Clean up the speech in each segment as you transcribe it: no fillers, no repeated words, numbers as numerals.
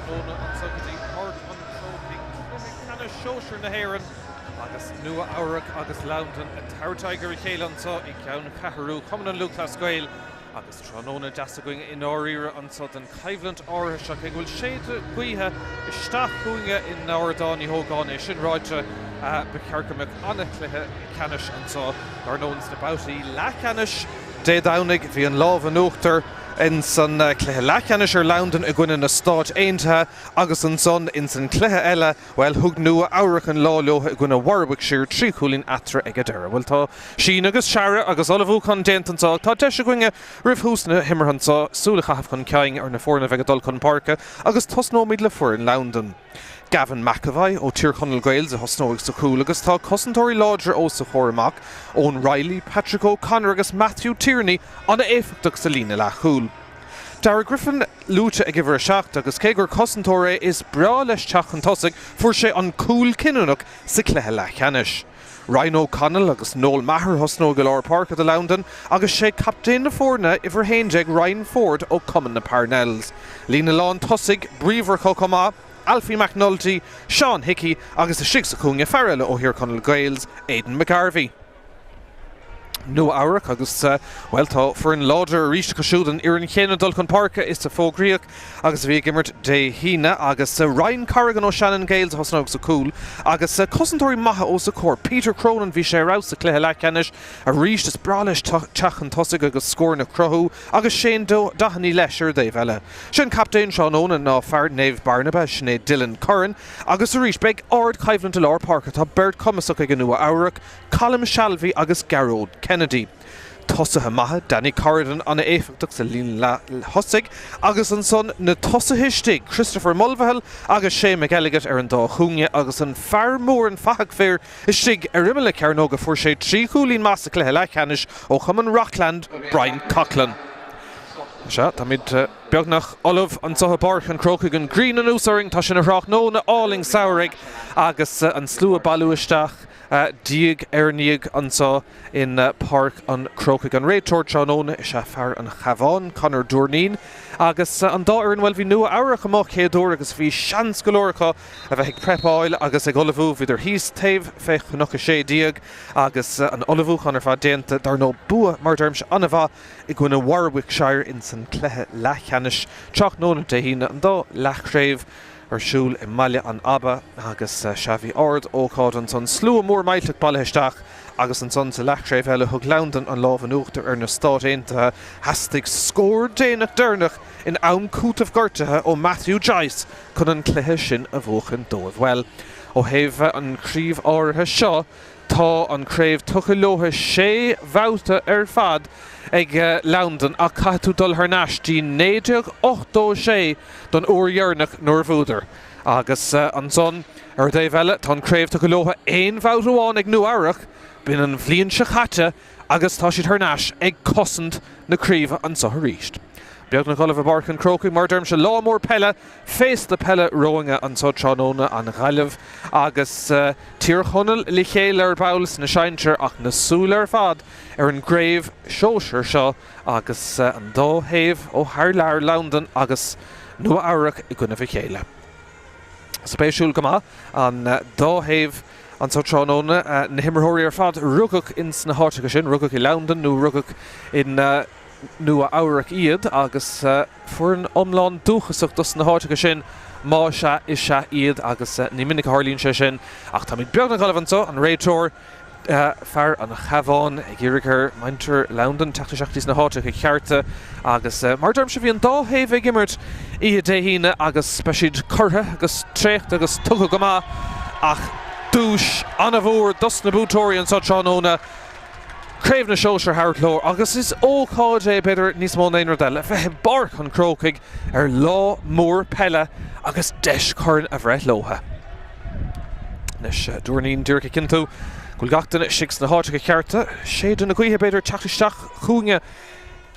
tráthnóna anseo go dtí Páirc an Chrócaigh, cluiche ceannais sóisir na hÉireann agus Nua Eabhrac agus Londain ag tabhairt aghaidh ar a chéile anseo i gceanncheathrú Chumann an Lúthchleas Gael agus tráthnóna deas againn i ndáiríre anseo don choimhlint áirithe seo. Cé go bhfuil séideadh gaoithe isteach chugainne in Ardán Uí Ógáin, é sin ráite, ba cheart go mbeadh an-chluiche ceannais anseo. Dar ndóigh, sna babhtaí leathcheannais Dé Domhnaigh, bhí an lámh in uachtar ins an cluiche leathcheannais ar Londain i gcoinne na Stáit Aontaithe agus ansan ins an cluiche eile, bhuel, thug Nua Eabhrac an lá leo i gcoinne Warwickshire, 3 chúilín eatarthu ag an deireadh. Bhuel, tá síneadh agus searradh agus ullmhúchán déanta anseo ach tá deis againne roimh thús na himeartha anseo súil a chaitheamh chun cinn ar na foirne a bheidh ag dul chun páirce agus tosnóimid le foireann Londain. Gavin McEvoy ó Tír Chonaill Gaels a thosnóidh sa chúl agus tá cosantóirí láidre os a chomhair amach, Eoin Reilly, Patrick O'Connor agus Matthew Tierney an-éifeachtach sa líne leathchúil. Darragh Griffin luaite ag uimhir 7 agus cé gur cosantóir é is breá leis teacht chun tosaigh, fuair sé an cúl cinniúnach sa chluiche leathcheannais. Ryan O'Connell agus Noel Maher a thosnóidh i lár páirce do Londain agus sé captaen na foirne, uimhir 11 Ryan Ford ó Cumann na Parnells. Líne lán tosaigh bríomhar chomh maith, Alfie McNulty, Seán Hickey agus istigh sa chúinne fear eile ó Thír Chonaill Gaels, Aidan McGarvey. Nua Eabhrac agus, bhuel, tá foireann láidir arís acu siúd, an fhoireann chéanna ag dul chun páirce is a fógraíodh agus a bhí ag imirt Dé hAoine agus Ryan Corrigan ó Shannon Gaels a thosnóidh sa chúl agus cosantóirí maithe os a chomhair, Peter Cronin, bhí sé ar fheabhas sa chluiche leathcheannais arís, is breá leis teacht chun tosaigh agus scóranna a chruthú agus Shane Doheny leis ar an dtaobh eile. Sé an captaen tráthnóna ná fear Naomh Barnaba, sin é Dylan Curran agus arís beidh ard-choimhlint i lár páirce, tá beirt chumasach ag Nua Eabhrac, Colm Shalvey agus Gearóid Kennedy. Tosaithe maithe, Danny Corrigan an-éifeachtach sa líne leath-thosaigh agus ansan na tosaithe istigh, Christopher Mulvihill agus Shane McElligott ar an dá chúinne agus an fear mór, an fathach fir, istigh ar imeall na cearnóige, fuair sé 3 chúilín maith sa chluiche leathcheannais ó chumann Rockland, Brian Coughlan. Sea, táimid beagnach ullamh anseo i bPáirc an Chrócaigh, an ghrian anuas orainn, tá sé ina thráthnóna álainn samhraidh agus an slua ag bailiú isteach. Diaidh ar ndiaidh anseo in Páirc an Chrócaigh. An réiteoir tráthnóna is ea fear an Chabháin, Conor Doorneen, agus an dá fhoireann, bhuel, bhí Nua Eabhrac amuigh chéad uair agus bhí seans go leor acu a bheith ag prepáil agus ag ullmhú. Bhíodar thíos taobh fé Chnoc 16 agus an ullmhúchán ar fad déanta. Dar ndóigh, bua, mar a deirimse, an-mhaith i gcoinne Warwickshire ins an cluiche leathcheannais tráthnóna Dé hAoine, an dá leathchraobh. ar siúl i mBaile an Aba agus sea bhí ard ócáid ansan, slua mór millteach bailithe isteach agus ansan sa leathchraobh eile thug Londain an lámh in uachtar ar na Stáit Aontaithe. Theastaigh scór déanach deireanach in am cúitimh gortaithe ó Matthew Joyce chun an cluiche sin a bhuachan dóibh. Bhuel, ó thaobh an chraobh áirithe seo, Tá an chraobh tugtha leo sé bhabhta ar fad ag Londain ach caithfidh tú dul thar n-ais dtí 1986 don uair dheireanach nuair a bhuadar. Agus ansan, ar an dtaobh eile, tá an chraobh tugtha leo aon bhabhta amháin ag Nua Eabhrac, b'in an bhliain seo chaite agus tá siad thar n-ais ag cosaint na craoibhe anso arís. Beagnach ullamh i bPáirc an Chrócaigh, mar a deirimse, lá mór peile Féasta peile romhainne anso tráthnóna, an Ghaillimh agus Tír Chonaill le chéile ar ball sna sinsir ach na súile ar fad ar an gcraobh shóisir seo agus an dá thaobh ó thar lear, Londain agus Nua Eabhrac i gcoinnibh a chéile. Spéisiúil go maith an dá thaobh anso tráthnóna, na himreoirí ar fad rugadh ins na háiteacha sin, rugadh i Londain nó rugadh in Nua Eabhrac iad agus foireann iomlán dúchasach dos na háiteacha sin más ea is ea iad agus ní minic a tharlaíonn sé sin ach táimid beagnach ullamh anso, an réiteoir, fear an Chabháin ag iarraidh ar mhuintir Londain teacht isteach dtí sna háiteacha cearta agus mar a deirimse bhí an dá thaobh ag imirt oíche Dé hAoine agus beidh siad cortha agus traochta agus tugtha go maith ach duais an-mhór dos na buaiteoirí anso tráthnóna. Craobh na Sóisear a thabhairt leo agus is ócáid é, b'fhéidir, níos mó ná aon rud eile, bheith i bPáirc an Chrócaigh ar lá mór peile agus deis corn a bhreith leo. Anois, Doorneen díreach ag cinntiú go bhfuil gach duine istigh sna háiteacha cearta. Séideadh na gaoithe, b'fhéidir, ag teacht isteach chugainne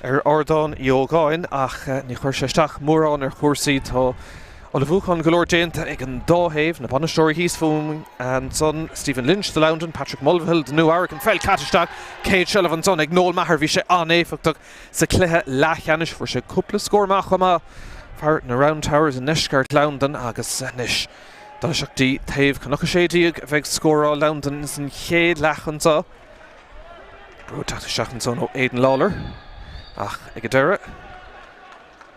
ar Ardán Uí Ógáin ach ní chuir sé isteach mórán ar chúrsaí. Tá ullmhúchán go leor déanta ag an dá thaobh, na bainisteoirí thíos fúinn ansan, Stephen Lynch do Londain, Patrick Mulvihill do Nua Eabhrac, an pheil caite isteach, céad seilbh ansan ag Noel Maher, bhí sé an-éifeachtach sa chluiche leathcheannais, fuair sé cúpla scór maith chomh maith. Fear na Round Towers i ndeisceart Londain agus anois dul isteach dtí taobh Cnoc 16 a bheidh scóráil Londain ins an chéad leath anseo. Brú ag teacht isteach ansan ó Aidan Lawlor ach ag an deireadh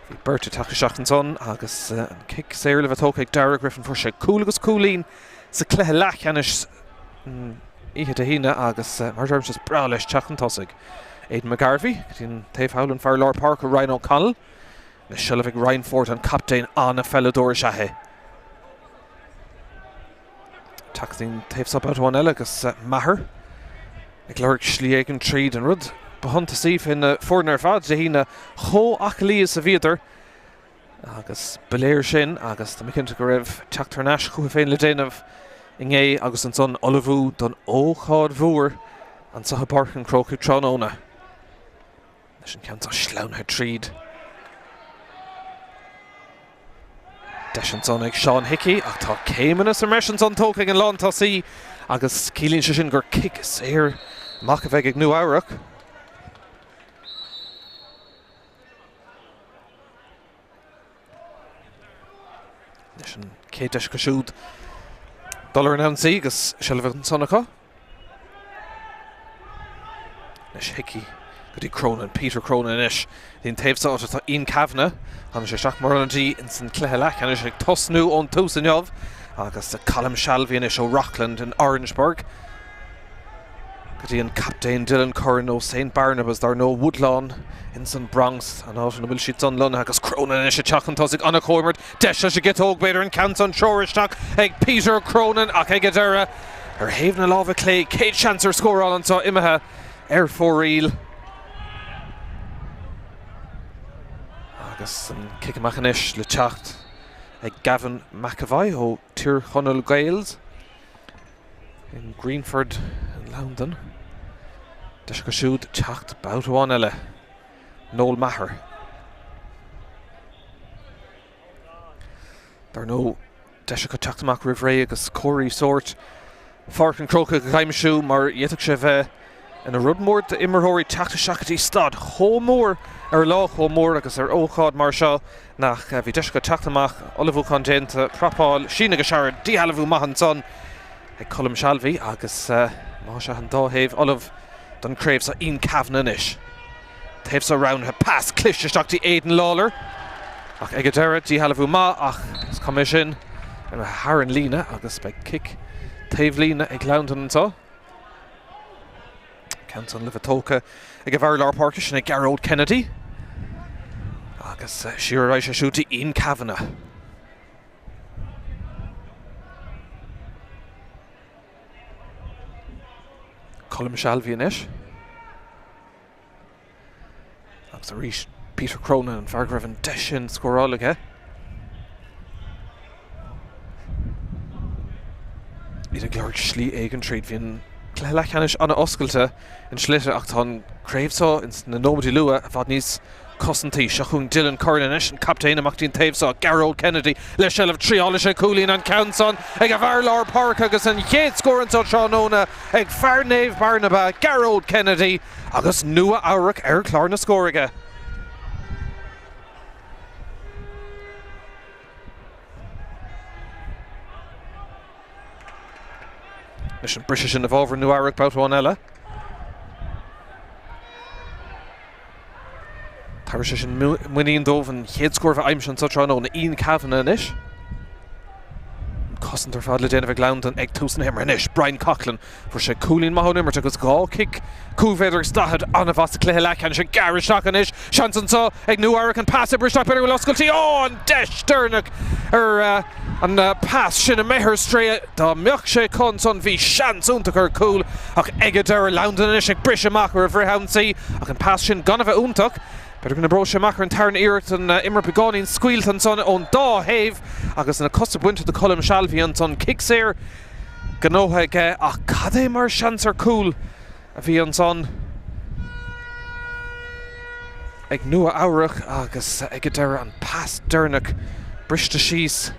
bhí beirt ag teacht isteach ansan agus an cic saor le bheith tógtha ag Darragh Griffin. Fuair sé cúl agus cúilín sa cluiche leathcheannais oíche Dé hAoine agus mar a deirimse is breá leis teacht chun tosaigh. Aidan McGarvey go dtí an taobh thall an fear lár páirce Ryan O'Connell. Anois seilbh ag Ryan Forde an captaen an-pheileadóir is ea é. Teacht go dtí an taobh seo babhta amháin eile agus Maher ag lorg slí éigin tríd an rud ba shuntasaí fé na foirne ar fad Dé hAoine chomh aclaí is a bhíodar agus ba léir sin agus tá mé cinnte go raibh teacht thar n-ais chucu féin le déanamh inné agus ansan ullmhú don ócáid mhór anseo i bPáirc an Chrócaigh tráthnóna. Leis an ceann seo sleamhnaithe tríd. Deis ansan ag Seán Hickey ach tá céimeanna sa mbreis ansan tógtha ag an lántosaí agus ciallaíonn sé sin gur cic saor amach a bheidh ag Nua Eabhrac. Leis an chéad deis acu siúd dul ar an ionsaí agus seilbh ansan acu. Anois Hickey go dtí Cronin, Peter Cronin anois. Dtí an taobh seo tá Ian Kavanagh. Tháinig sé isteach mar ionadaí ins an cluiche leathcheannais ag tosnú ón tús inniu agus Colm Shalvey anois ó Rockland in Orangeburg. Go dtí an captaen Dylan Curran ó St Barnabas, dar ndóigh, Woodlawn ins an Bronx, an áit ina bhfuil siad san lonnaithe agus Cronin anois ag teacht chun tosaigh, an-chomhimirt, deis leis an gciotóg, b'fhéidir an ceann san treoraithe isteach ag Peter Cronin ach ag an deireadh, ar thaobh na láimhe clé, chéad seans ar scóráil anseo imithe ar fóraoil. Agus an cic amach anois le teacht ag Gavin McAvoy ó Tír Chonaill Gaels. In Greenford in Londain, deis acu siúd teacht babhta amháin eile. Noel Maher. Dar ndóigh, deis acu teacht amach roimh ré agus comharthaí sóirt Pháirc an Chrócaigh a aimsiú mar d'fhéadfadh sé bheith ina rud mór d'imreoirí teacht isteach go dtí staid chomh mór ar lá chomh mór agus ar ócáid mar seo nach bhí deis acu teacht amach, ullmhúchán déanta, prapáil, síneadh agus searradh, díshealbhú maith ansan ag Colm Shalvey agus más ea an dá thaobh ullamh don chraobh seo Ian Kavanagh anois. Taobh seo roghnaithe, pas cliste isteach dtí Aidan Lawlor ach ag an deireadh díshealbhú maith ach is cuma é sin imithe thar an líne agus beidh cic taobh líne ag Londain anseo. Ceann san le bheith tógtha ag an bhfear lár páirce sin é Gearóid Kennedy. Agus siar ar aghaidh sé siúd dtí Ian Kavanagh. Colm Shalvey anois. Agus arís Peter Cronin, an fear go raibh an deis sin scóráil aige. Iad ag lorg slí éigin tríd. Bhí an cluiche leathcheannais an-oscailte in slite ach tá an craobh seo ins na nóiméidí luath i bhfad níos cosantaí. Seo chugainn Dylan Curran anois, an captaen, amach dtí an taobh seo. Gearóid Kennedy le seilbh triálfaidh sé cúilín an ceann san ag an bhfear lár páirce agus an chéad scór anseo tráthnóna ag fear Naomh Barnaba, Gearóid Kennedy. Agus Nua Eabhrac ar chlár na scór aige. Leis an briseadh sin i bhfabhar Nua Eabhrac babhta amháin eile. Tabharfaidh sé sin muinín dóibh an chéad scór a bheith aimsithe anseo tráthnóna. Ian Kavanagh anois. An cosaint ar fad le déanamh ag Londain ag tús na himeartha anois. Brian Coughlan. Fuair sé cúilín maith ón imirt agus 2 chic 5 mhéadar agus 40 an-mhaith sa chluiche leathcheannais. Ag gearradh isteach anois. Seans anseo ag Nua Eabhrac an pas oibre isteach. B'fhéidir go bhfuil oscailtí. Ó, an deis deireanach ar an pas sin imithe ar strae. Dá mbeadh sé acu ansan bhí seans iontach ar chúl ach ag an deireadh Londain anois ag briseadh amach ar a bhfrithionsaí ach an pas sin gan a bheith iontach. B'fhéidir go n-oibreoidh sé amach ar an tarna iarracht an imirt beagáinín scaoilte ansan ón dá thaobh agus na cosa bainte de Colm Shalvey ansan. Cic saor gnóthaithe aige ach cad é mar seans ar cúl a bhí ansan ag Nua Eabhrac agus ag an deireadh an pas deireanach briste síos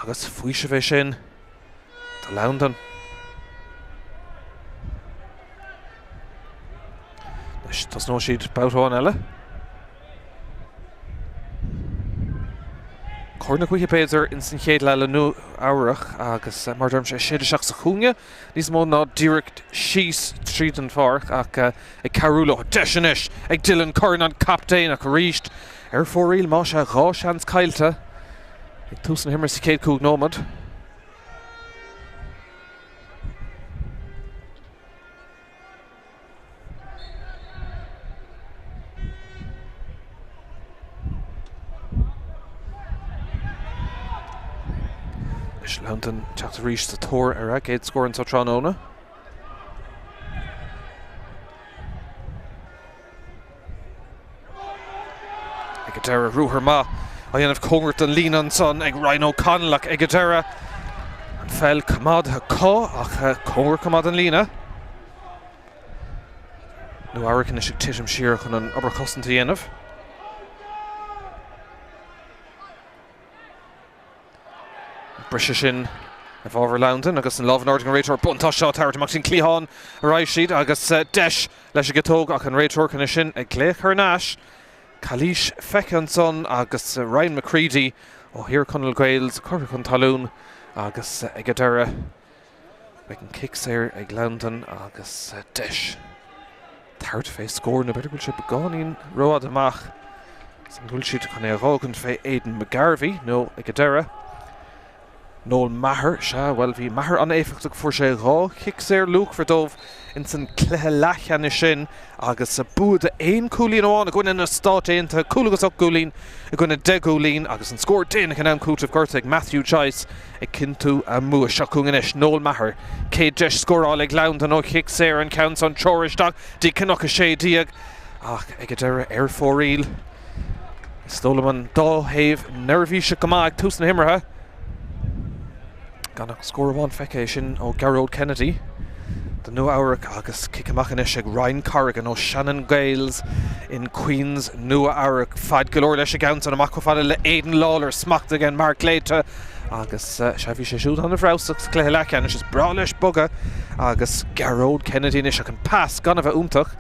agus faoiseamh é sin do Londain. Anois tosnóidh siad babhta amháin eile. Cor na gaoithe b'fhéidir ins an chéad leath le Nua Eabhrach agus mar a deirimse ag séideadh isteach sa chúinne níos mó ná díreach síos tríd an pháirc ach ag cabhrú leo. Deis anois ag Dylan Curran an captaen ach arís ar fóraoil más ea 2 seans caillte ag tús na himeartha sa chéad 5 nóiméad. Anois Londain teacht arís sa tóir ar a gcéad scór anseo tráthnóna. Ag an deireadh, ruathar maith á dhéanamh cóngarach don líne ansan ag Ryan O'Connell ach ag an deireadh an pheil coimeádtha acu ach cóngarach go maith don líne. Nua Eabhrac anois ag titim siar chun an obair chosanta a dhéanamh. Briseadh sin i bhfabhar Londain agus an lámh in airde ag an réiteoir. Buntáiste á tabhairt amach dtí'n cliathán a raghaidh siad agus deis leis an gciotóg ach an réiteoir chun é sin ag glaoch thar n-ais. Calaois feicthe ansan agus Ryan McCready ó Thír Chonaill Gaels curtha chun talún agus ag an deireadh beidh an cic saor ag Londain agus deis tabhairt fé scór nó b'fhéidir go bhfuil sé beagáinín rófhada amach is an bhfuil siad chun é a dh'fhágaint fé Aidan McGarvey nó ag an deireadh Noel Maher, sea, bhuel bhí Maher an-éifeachtach, fuair sé 2 chic saor luachmhar dóibh ins an cluiche leathcheannais sin agus bua d'aon chúilín amháin i gcoinne na Stát Aontaithe, cúl agus 8 gcúilín i gcoinne 10 gcúilín agus an scór déanach in am cúitimh gortaithe ag Matthew Joyce ag cinntiú a mbua. Seo chugainn anois Noel Maher, céad deis scórála ag Londain ó chic saor, an ceann san treoraithe isteach dtí Cnoc 16 ach ag an deireadh ar fóraoil. Is dóigh liom an dá thaobh neirbhíseach go maith ag tús na himeartha. Gan ach scór amháin feicthe, é sin ó Gearóid Kennedy do Nua Eabhrac agus cic amach anois ag Ryan Corrigan ó Shannon Gaels in Queens, Nua Eabhrac. Fad go leor leis an gceann san amach chomh fada le Aidan Lawlor, smacht aige Mark Léite agus sea bhí sé siúd an-fheabhsach sa chluiche leathcheannais. Is breá leis bogadh agus Gearóid Kennedy anois ach an pas gan a bheith iontach.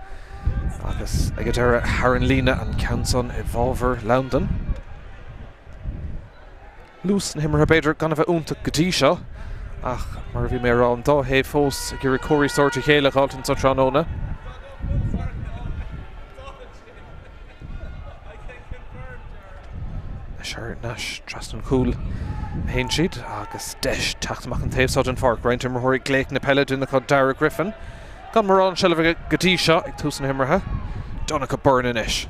Agus ag an deireadh thar an líne an ceann san i bhfabhar Londain. Luas na himeartha b'fhéidir gan a bheith iontach go dtí seo ach mar a bhí mé a rá an dá thaobh fós ag iarraidh cóirí sóirt a chéile a dh'fháilt anso tráthnóna. Anois thar n-ais trasna an chúil a théann siad agus deis teacht amach an taobh seo den pháirc. Roinnt imreoirí ag glaoch na peile, duine acu Dara Griffin. Gan mórán seilbhe aige go dtí seo ag tús na himeartha. Donncha Byrne anois.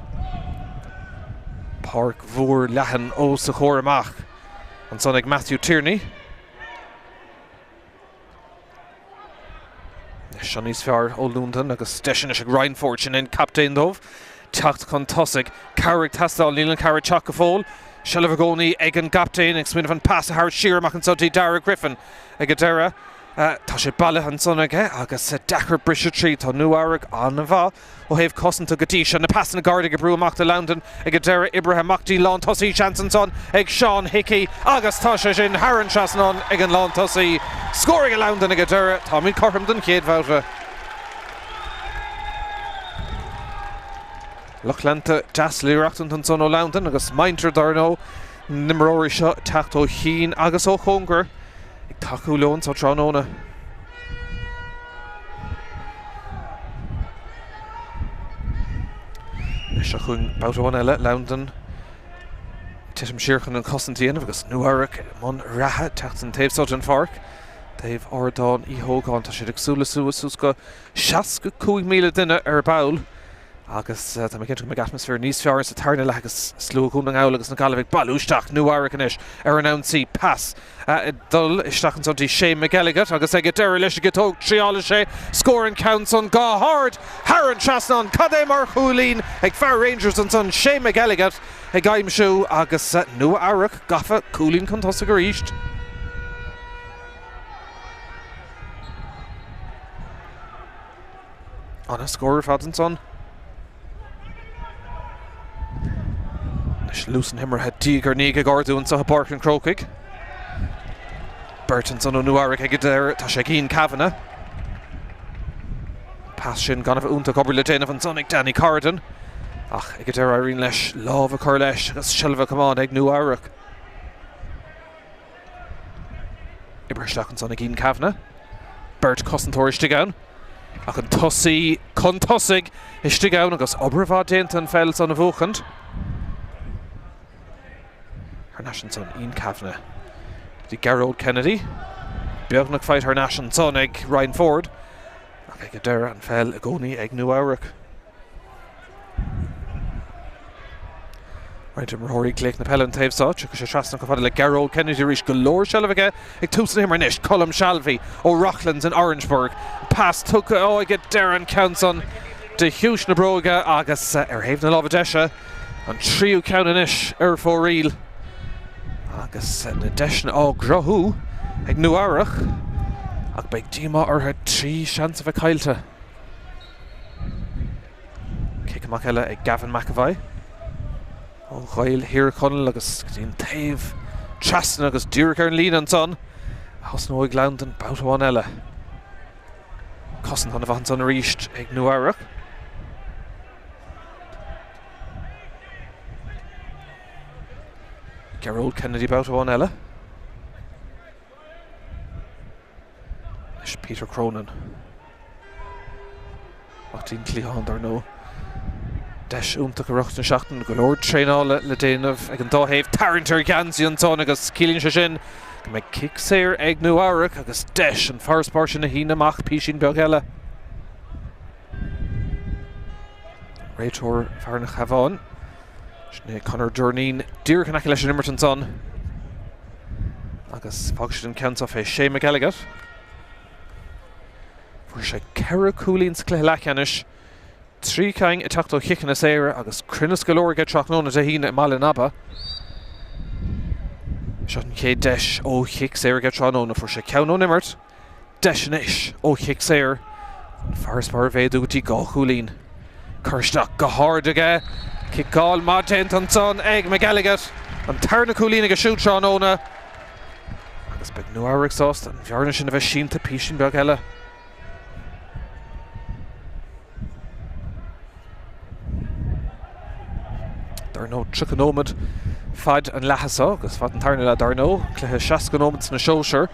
Páirc mhór leathan os a chomhair amach ansan ag Matthew Tierney. Seo níos fearr ó Londain agus deis anois ag Ryan Ford, sin an captaen dóibh, teacht chun tosaigh. Cabhair ag teastáil, níl an cabhair ag teacht go fóill. Seilbh i gcónaí ag an gcaptaen, ag smaoineamh an pas a thabhairt siar amach anseo dtí Dara Griffin ag an deireadh. Tá sé bailithe ansan aige agus deacair briseadh tríd. Tá Nua Eabhrac an-mhaith ó thaobh cosanta go dtí seo. Na pasanna gairid ag oibriú amach do Londain ag an deireadh, oibrithe amach dtí lántosaí. Seans ansan ag Seán Hickey agus tá sé sin thar an trasnán ag an lántosaí. Scór ag Londain ag an deireadh. Táimid cothrom don chéad bhabhta. Lucht leanta deas liathreachtaint ansan ó Londain agus muintir dar ndóigh na n-imreoirí seo ag teacht ó chian agus ó chóngar ag tacú leo anso tráthnóna. Seo chugainn babhta amháin eile, Londain ag titim siar chun an chosaint a dhéanamh agus Nua Eabhrac i mbun reatha teacht an taobh seo den pháirc, taobh Ardán Uí Hógáin. Tá siad ag súil le suas go 65,000 duine ar ball. Agus tá mé cinnte go mbeidh atmaisféar níos fearr sa tarna leath agus slua Dhún na nGall agus na Gaillimhe ag bailiú isteach. Nua Eabhrac anois ar an ionsaí. Pas ag dul isteach ansan dtí Shane McElligott agus ag an deireadh leis an gciotóg triálann sé scór an ceann san go hard thar an trasnán. Cad é mar chúilín ag fear Rangers ansan Shane McElligott ag aimsiú agus Nua Eabhrac gafa cúilín chun tosaigh arís. An-scór ar fad ansan. Anois luas na himeartha diaidh ar ndiaidh ag ardú anseo i bPáirc an Chrócaigh. Beirt ansan ó Nua Eabhrac ag an deireadh. Tá sé ag Ian Kavanagh. Pas sin gan a bheith iontach, obair le déanamh ansan ag Danny Corrigan ach ag an deireadh éiríonn leis lámh a chur leis agus seilbh a choimeád ag Nua Eabhrac. Oibrithe isteach ansan ag Ian Kavanagh. Beirt chosantóir istigh ann ach an tosaí chun tosaigh istigh ann agus obair mhaith déanta an pheil san a bhuachaint. Thar n-ais ansan Ian Kavanagh go dtí Gearóid Kennedy. Beagnach faighte thar n-ais ansan ag Ryan Ford ach ag an deireadh an pheil i gcónaí ag Nua Eabhrac. Roinnt imreoirí ag glaoch na peile an taobh seo, tiocfaidh sé trasna chomh fada le Gearóid Kennedy arís. Go leor seilbh aige ag tús na himeartha anois. Colm Shalvey ó Rocklands in Orangeburg. Pas tugtha ó ag an deireadh an ceann san de chiumhais na bróige agus ar thaobh na láimhe deise. An tríú ceann anois ar fóraoil agus na deiseanna á gcruthú ag Nua Eabhrac ach beidh díomá orthu 3 seans a bheith caillte. Cic amach eile ag Gavin McEvoy ó Ghaeil Thír Chonaill agus go dtí an taobh trasna agus díreach ar an líne ansan a thosnóidh Londain babhta amháin eile. Cosaint an-mhaith ansan arís ag Nua Eabhrac. Gearóid Kennedy babhta amháin eile. Anois Peter Cronin. Mac dtí'n cliathán dar ndóigh. Deis iontach i rith na seachtaine, go leor traenála le déanamh ag an dá thaobh. Tarraingt ar gheansaí ansan agus ciallaíonn sé sin go mbeidh cic saor ag Nua Eabhrac agus deis an farasbarr sin a shíneadh amach písín beag eile. Réiteoir fear an Chabháin. Sin é Conor Durneen díreach in aice leis an imirt ansan. Agus fágfaidh siad an ceann seo fé Shane McElligott. Fuair sé 4 cúilín sa chluiche leathcheannais, 3 cinn ag teacht ó chiceanna saora agus cruinneas go leor aige tráthnóna Dé hAoine i mBaile an Aba. Seo an chéad deis ó chic saor aige tráthnóna. Fuair sé ceann ón imirt. Deis anois ó chic saor an farasbarr a mhéadú go dtí 2 chúilín. Cur isteach go hard aige. Ciceáil maith déanta ansan ag McElligott. An tarna cúilín aige siúd tráthnóna. Agus beidh Nua Eabhrac sásta an bhearna sin a bheith sínte písín beag eile. Dar ndóigh, 30 nóiméad faid an leatha seo agus fad an tarna leath dar ndóigh, cluiche 60 nóiméad sna sóisir.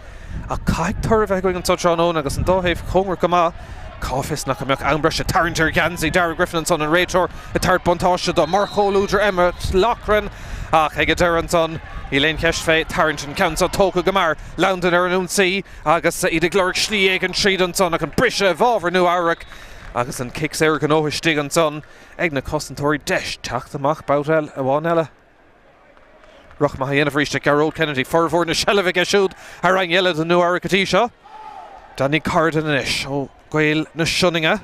Ach caithfidh toradh a bheith againn anseo tráthnóna agus an dá thaobh cóngarach go maith. Cá bhfios nach mbeadh am breise tarraingt ar gheansaí Darragh Griffin ansan, an réiteoir ag tabhairt buntáiste do mar chomhluadar Emmet Loughran. Ach ag an deireadh ansan, níl aon cheist fé, tarraingt an ceann seo tógtha go mear. Londain ar an ionsaí agus iad ag lorg slí éigin tríd ansan ach an briseadh i bhfabhar Nua Eabhrac agus an cic saor gnóthaithe istigh ansan ag na cosantóirí. Deis teacht amach babhta amháin eile. Rith maith á dhéanamh arís ag Gearóid Kennedy. Formhór na seilbhe aige siúd thar éinne eile do Nua Eabhrac go dtí seo. Danny Corrigan anois ó Gaeil na Sionainne.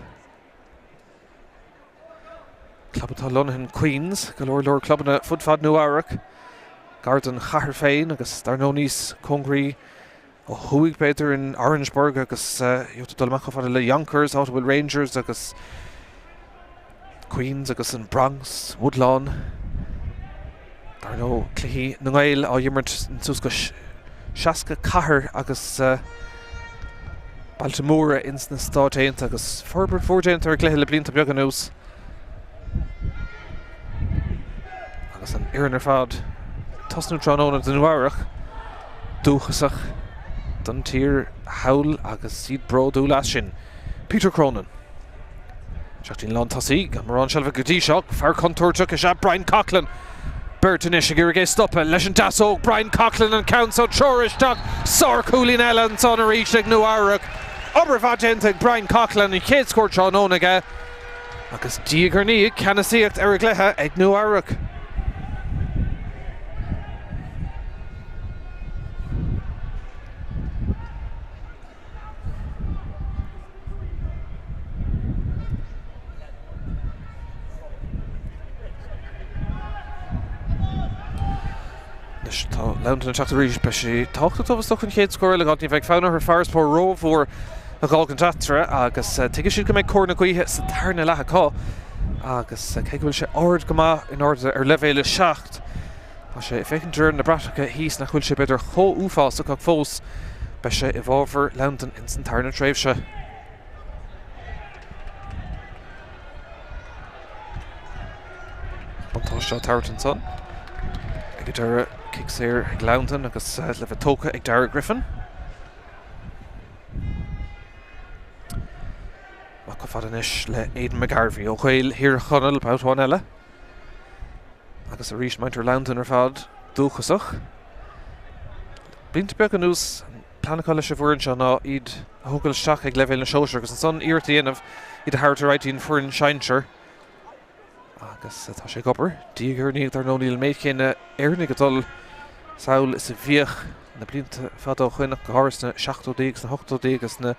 Club atá lonnaithe in Queens, go leor leor clubanna fud fad Nua Eabhrac, gar don chathair féin agus dar ndóigh níos cóngaraí ó thuaidh b'fhéidir in Orangeburg agus gheobhaidh tú dul amach chomh fada le Yonkers, áit a bhfuil Rangers agus Queens agus an Bronx, Woodlawn. Dar ndóigh, cluichí na nGael á imirt suas go 60 cathair agus bailte móra ins na Stáit Aontaithe agus forbairt mhór déanta ar an gcluiche le blianta beaga anuas. Agus an fhoireann ar fad ag tosnú tráthnóna do Nua Eabhrac, dúchasach don tír thall agus iad bródúil as sin. Peter Cronin. Isteach dtí'n lántosaí, gan mórán seilbhe go dtí seo. Fear contúirteach is ea Brian Coughlan. Beirt anois ag iarraidh é stopadh leis an deasóg. Brian Coughlan an ceann seo treoraithe isteach. Sárchúilín eile ansan arís ag Nua Eabhrac. Obair mhaith déanta ag Brian Coughlan, an chéad scór tráthnóna aige. Agus diaidh ar ndiaidh, ceannasaíocht ar an gcluiche ag Nua Eabhrac. Anois tá Londain ag teacht arís. Beidh sé tábhachtach dóibh is dócha an chéad scór eile a fháil. Ní bheidh fonn orthu farasbarr rómhór a dh'fhágaint eatarthu agus tuigfidh siad go mbeidh cóir na gaoithe sa tarna leath acu agus cé go bhfuil sé ard go maith in airde ar leibhéal 7, tá sé ag féachaint de réir na bratacha thíos nach bhfuil sé b'fhéidir chomh uafásach ach fós beidh sé i bhfabhar Londain ins an tarna tréimhse. Buntáiste á tabhairt ansan ag an deireadh. Cic saor ag Londain agus le bheith tógtha ag Darragh Griffin. Amach chomh fada anois le Aidan McGarvey ó Ghaeil Thír Chonaill babhta amháin eile. Agus arís muintir Londain ar fad dúchasach. Blianta beaga anuas an plean acu leis an bhfoireann seo ná iad a thógáil isteach ag leibhéal na sóisear agus ansan iarracht a dhéanamh iad a thabhairt ar aghaidh dtí an foireann sinsir. Agus tá sé ag obair. Diaidh ar ndiaidh dar ndóigh níl an méid céanna Éireannaigh ag dul sall is a bhíodh na blianta fada ó shoin ach go háirithe sna seachtóidí agus na hochtóidí agus na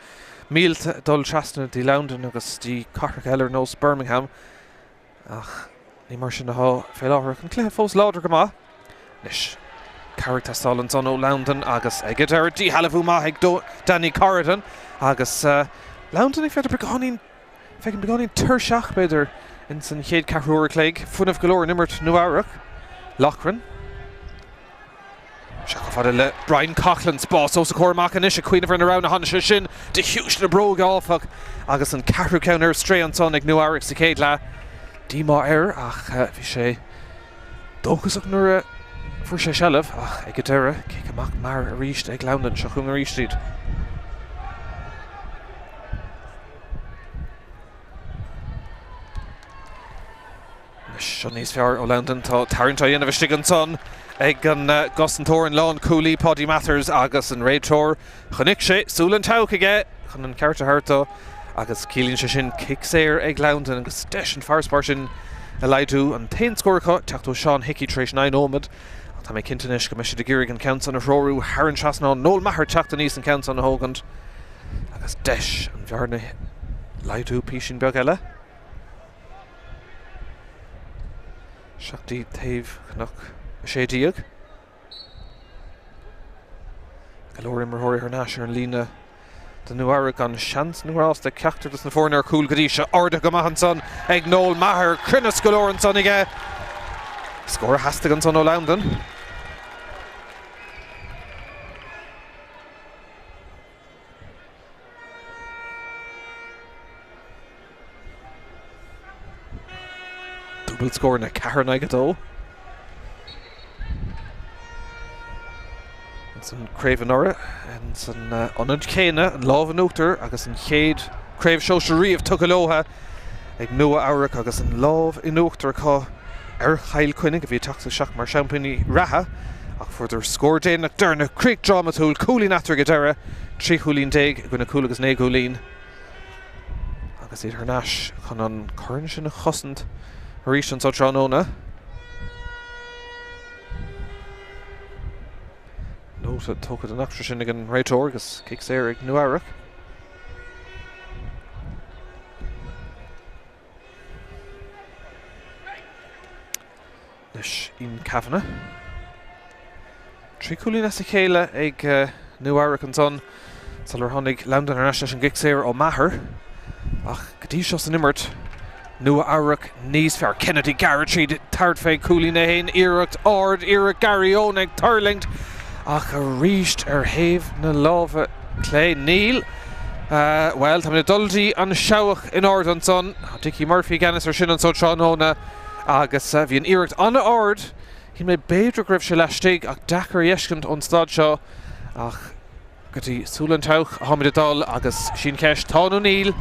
mílte ag dul trasna dtí Londain agus dtí cathracha eile ar nós Birmingham. Ach ní mar sin atá fé láthair ach an cluiche fós láidir go maith. Anois, cabhair ag teastáil ansan ó Londain agus ag an deireadh díshealbhú maith ag Danny Corrigan agus Londain ag féachaint beagáinín Feicim beagáinín tuirseach, b'fhéidir, ins an chéad ceathrú uair a chloig. Fuinneamh go leor in imirt Nua-Eabhrac. Loughran. Isteach chomh fada le Brian Coughlan. Spás os a chomhair amach anois ag cuimhneamh ar na roghanna. Tháinig sé sin de chiumhais na bróige, áfach, agus an ceathrú ceann ar strae ansan ag Nua-Eabhrac sa chéad leath. Díomá air ach bhí sé dóchasach nuair a fuair sé seilbh ach ag an deireadh, cic amach mear arís ag Londain. Seo chugainn arís iad. Anois seo níos fearr ó Londain. Tá tarraingt á dhéanamh istigh ansan ag an gcosantóir, an lánchúlaí Paudie Mathers agus an réiteoir. Chonaic sé súil an tseabhaic aige chun an ceart a thabhairt dó agus ciallaíonn sé sin cic saor ag Londain agus deis an farasbarr sin a laghdú. An t-aon scór acu teacht ó Seán Hickey tar éis 9 nóiméad ach tá mé cinnte anois go mbeidh siad ag iarraidh an ceann san a threorú thar an trasnán. Noel Maher teacht aníos an ceann san a thógaint agus deis an bhearna a laghdú písín beag eile. Isteach dtí taobh Chnoc 16. Go leor imreoirí thar n-ais ar an líne do Nua Eabhrac gan seans na ngrást ag ceachtar dos na foirne ar chúl go dtí seo. Ardaithe go maith ansan ag Noel Maher. Cruinneas go leor ansan aige. Scór a theastaigh ansan ó Londain. Dúbailt scóranna, 4 in aghaidh 2. Ins an craobh anuraidh, ins an ionad céanna, an lámh in uachtar agus an chéad craobh sóisir riamh tugtha leo ag Nua Eabhrac agus an lámh in uachtar acu ar Chill Chainnigh a bhí ag teacht isteach mar seaimpíní reatha ach fuaireadar scór déanach deireanach, críoch drámatúil, cúilín eatarthu ag an deireadh, 13 chúilín i gcoinne cúl agus 9 gcúilín agus iad thar n-ais chun an corn sin a chosaint arís anso tráthnóna. Nóta tógtha den eachtra sin ag an réiteoir agus cic saor ag Nua Eabhrac. Anois Ian Kavanagh. 3 chúilín as a chéile ag Nua Eabhrac ansan sular tháinig Londain ar ais leis an gcic saor ó Maher. Ach go dtí seo san imirt, Nua Eabhrac níos fearr. Kennedy gearradh tríd tabhairt fé chúilín 1, iarracht ard, iarracht Gary Owen ag tuirlingt ach arís ar thaobh na láimhe clé. Níl. Bhuel, táimid ag dul dtí an seabhac in airde ansan. Tá Dickie Murphy i gceannas ar sin anso tráthnóna agus bhí an iarracht an-ard. Shíl mé b'fhéidir go raibh sé laistigh ach deacair a fheiscint ón staid seo ach go dtí súil an tseabhaic atáimid ag dul agus sin ceist, tá nó níl?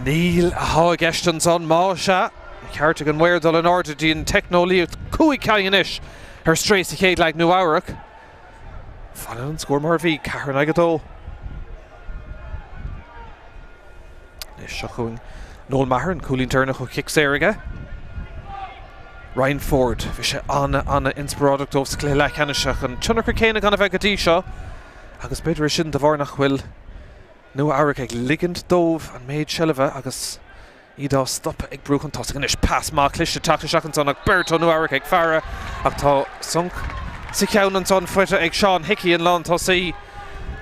Níl atá i gceist ansan. Má sea, an ceart ag an maor dul in airde dtí an teicneolaíocht. 5 ceann anois ar strae sa chéad leath ag Nua Eabhrac. Fanann an scór mar a bhí, 4 in aghaidh 2. Anois seo chugainn Noel Maher, an cúilín deireanach ó chic saor aige. Ryan Ford, bhí sé an-an-inspioráideach dóibh sa chluiche leathcheannais ach an tionchar céanna gan a bheith go dtí seo agus b'fhéidir é sin de bharr nach bhfuil Nua Eabhrac ag ligint dóibh an méid seilbhe agus iad á stopadh ag brú chun tosaigh anois. Pas maith cliste teacht isteach ansan ach beirt ó Nua Eabhrac ag faire ach tá sonc sa cheann ansan faighte ag Seán Hickey an lántosaí.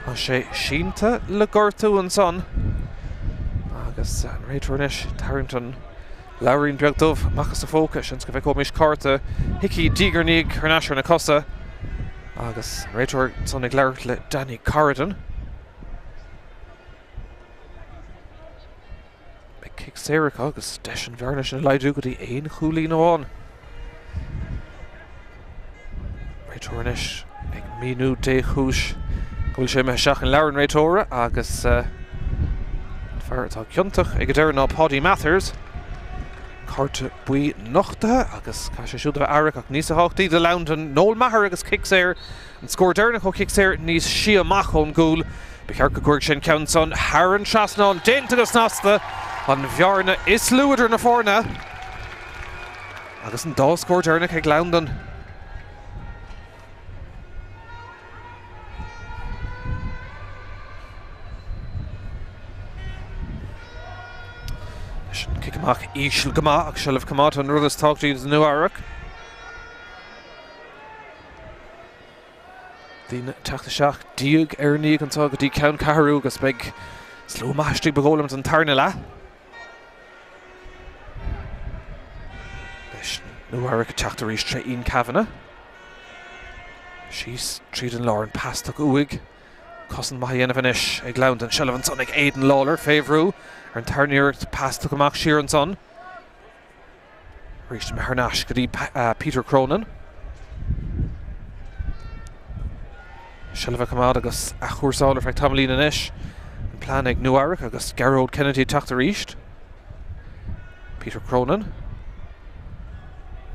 Tá sé sínte le gortú ansan agus an réiteoir anois ag tarraingt an leabhairín beag dubh amach as a phóca. Seans go bhfeicfimís cárta Hickey diaidh ar ndiaidh thar n-ais ar na cosa agus an réiteoir ansan ag labhairt le Danny Corrigan. Beidh Beidh cic saor acu agus deis an bhearna sin a laghdú go dtí aon chúilín amháin. Réiteoir anois ag míniú dé chúis go bhfuil sé imithe isteach in leabhar an réiteora agus an fear atá ciontach ag an deireadh ná Paudie Mathers. Cárta buí nochtaithe agus caithfidh sé siúd a bheith aireach ach níos tábhachtaí do Loudon, Noel Maher agus cic saor. An scór deireanach ó chic saor níos sia amach ón gcúl. Ba cheart go gcuirfeadh sé an ceann san thar an trasnán. Déanta go snasta an bhearna is lú idir na foirne agus an dá scór deireanach ag Loudon. Leis an cic amach íseal go maith ach seilbh coimeádta an rud is tábhachtaí do Nua Eabhrac. Daoine ag teacht isteach diaidh ar ndiaidh anseo go dtí ceann ceathrú agus beidh slua maith istigh ba dhóigh liom don tarna leath. Leis Nua Eabhrac ag teacht arís tré Ian Kavanagh. Síos tríd an lár an pas tugtha uaidh. Cosaint maith á dhéanamh anois ag Loudon. Seilbh ansan ag Aidan Lawlor fé bhrú ar an tarna iarracht pas tugtha amach siar ansan. Arís imithe thar n-ais go dtí Peter Cronin. Seilbh a choimeád agus athchúrsáil ar feadh tamaillín anois. An plean ag Nua Eabhrac agus Gearóid Kennedy ag teacht arís. Peter Cronin.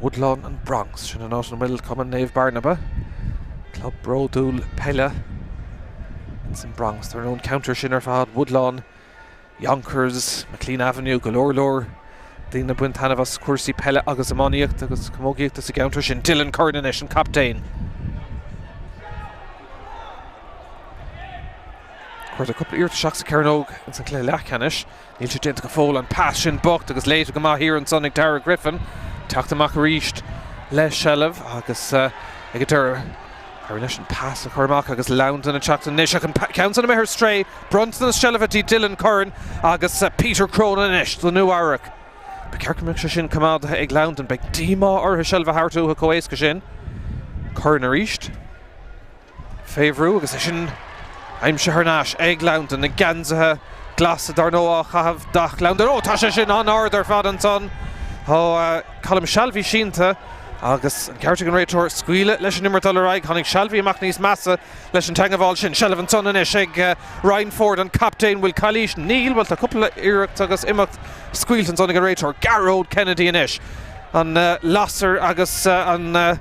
Woodlawn and Bronx, sin an áit ina bhfuil Cumann Naomh Barnaba, club bródúil peile ins an Bronx. Dar ndóigh an ceantar sin ar fad, Woodlawn, Yonkers, McLean Avenue, go leor leor daoine ag baint taitneamh as cúrsaí peile agus iománaíochta agus camógaíochta sa gceantar sin. Dylan Curran anois, an captaen. Cuireadh cúpla iarracht isteach sa chearnóg ins an cluiche leathcheannais. Níl sé déanta go fóill, an pas sin bocht agus léite go maith thiar ansan ag Darragh Griffin. Teacht amach arís le seilbh agus ag an deireadh éirigh leis an pas a chur amach agus Loudon ag teacht anois ach an ceann san imithe ar strae. Bronntanas seilbhe dtí Dylan Curran agus Peter Cronin anois do Nua Eabhrac. Ba cheart go mbeadh sé sin coimeádaithe ag Loudon. Beidh díomá orthu seilbh a thabhairt uathu chomh éasca sin. Curran arís. Fé bhrú agus é sin aimsithe thar n-ais ag Loudon. Na geansaithe glasa dar ndóigh á chaitheamh dath Loudon. Ó tá sé sin an-ard ar fad ansan. Tá Colm Shalvey sínte agus an ceart ag an réiteoir scaoileadh leis an imirt dul ar aghaidh. Tháinig Shalvey amach níos measa leis an teagmháil sin. Seilbh ansan anois ag Ryan Ford, an captaen. Bhfuil calaois? Níl. Bhuel tá cúpla iarracht agus imeacht scaoilte ansan ag an réiteoir. Gearóid Kennedy anois. An lasair agus an.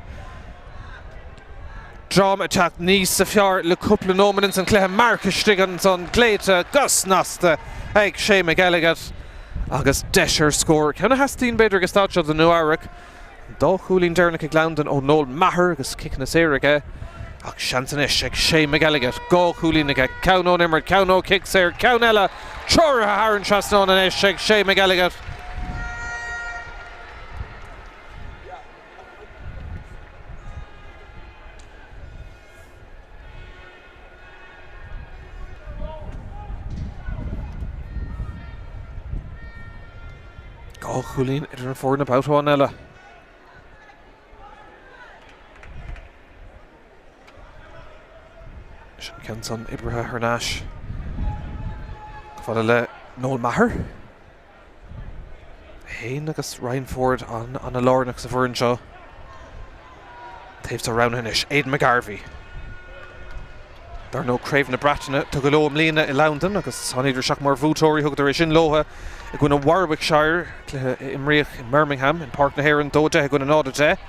Dream ag teacht níos fearr le cúpla nóiméad ins an chluiche. Marc istigh ansan, glaoite go snasta ag Shea McElligott agus deis ar scór. Ceann a theastaíonn b'fhéidir ag an staid seo do Nua Eabhrac. An dá chúilín deireanach ag Loudon ó Noel Maher agus ciceanna saora aige. Ach seans anois ag Shea McElligott. 2 chúilín aige, ceann ón imirt, ceann ó chic saor, ceann eile treoraithe thar an trasnán anois ag Shea McElligott. 2 chúilín idir na foirne babhta amháin eile. Sin ceann san oibrithe thar n-ais. Chomh fada le Noel Maher. Féin agus Ryan Ford an-lárnach sa bhfoireann seo. Taobh seo roghnaithe anois, Aidan McGarvey. Dar ndóigh Craobh na Breataine tugtha leo i mbliana i Londain agus tháinigíodar isteach mar bhuaiteoirí, thugadar é sin leo i gcoinne Warwickshire, cluiche a imríodh i mBirmingham in Páirc na hÉireann, 2-10 i gcoinne 0-10.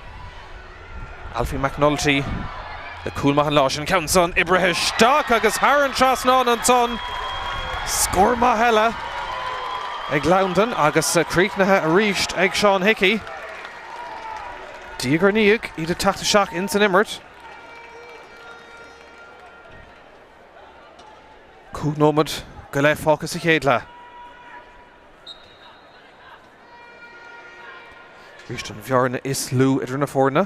Alfie McNulty le cúl maith an lá sin. Ceann san oibrithe isteach agus thar an trasnán ansan. Scór maith eile ag Loudon agus críochnaithe arís ag Seán Hickey. Diaidh ar ndiaidh iad ag teacht isteach ins an imirt. 5 nóiméad go leith fágtha sa chéad leath. Arís an bhearna is lú idir na foirne.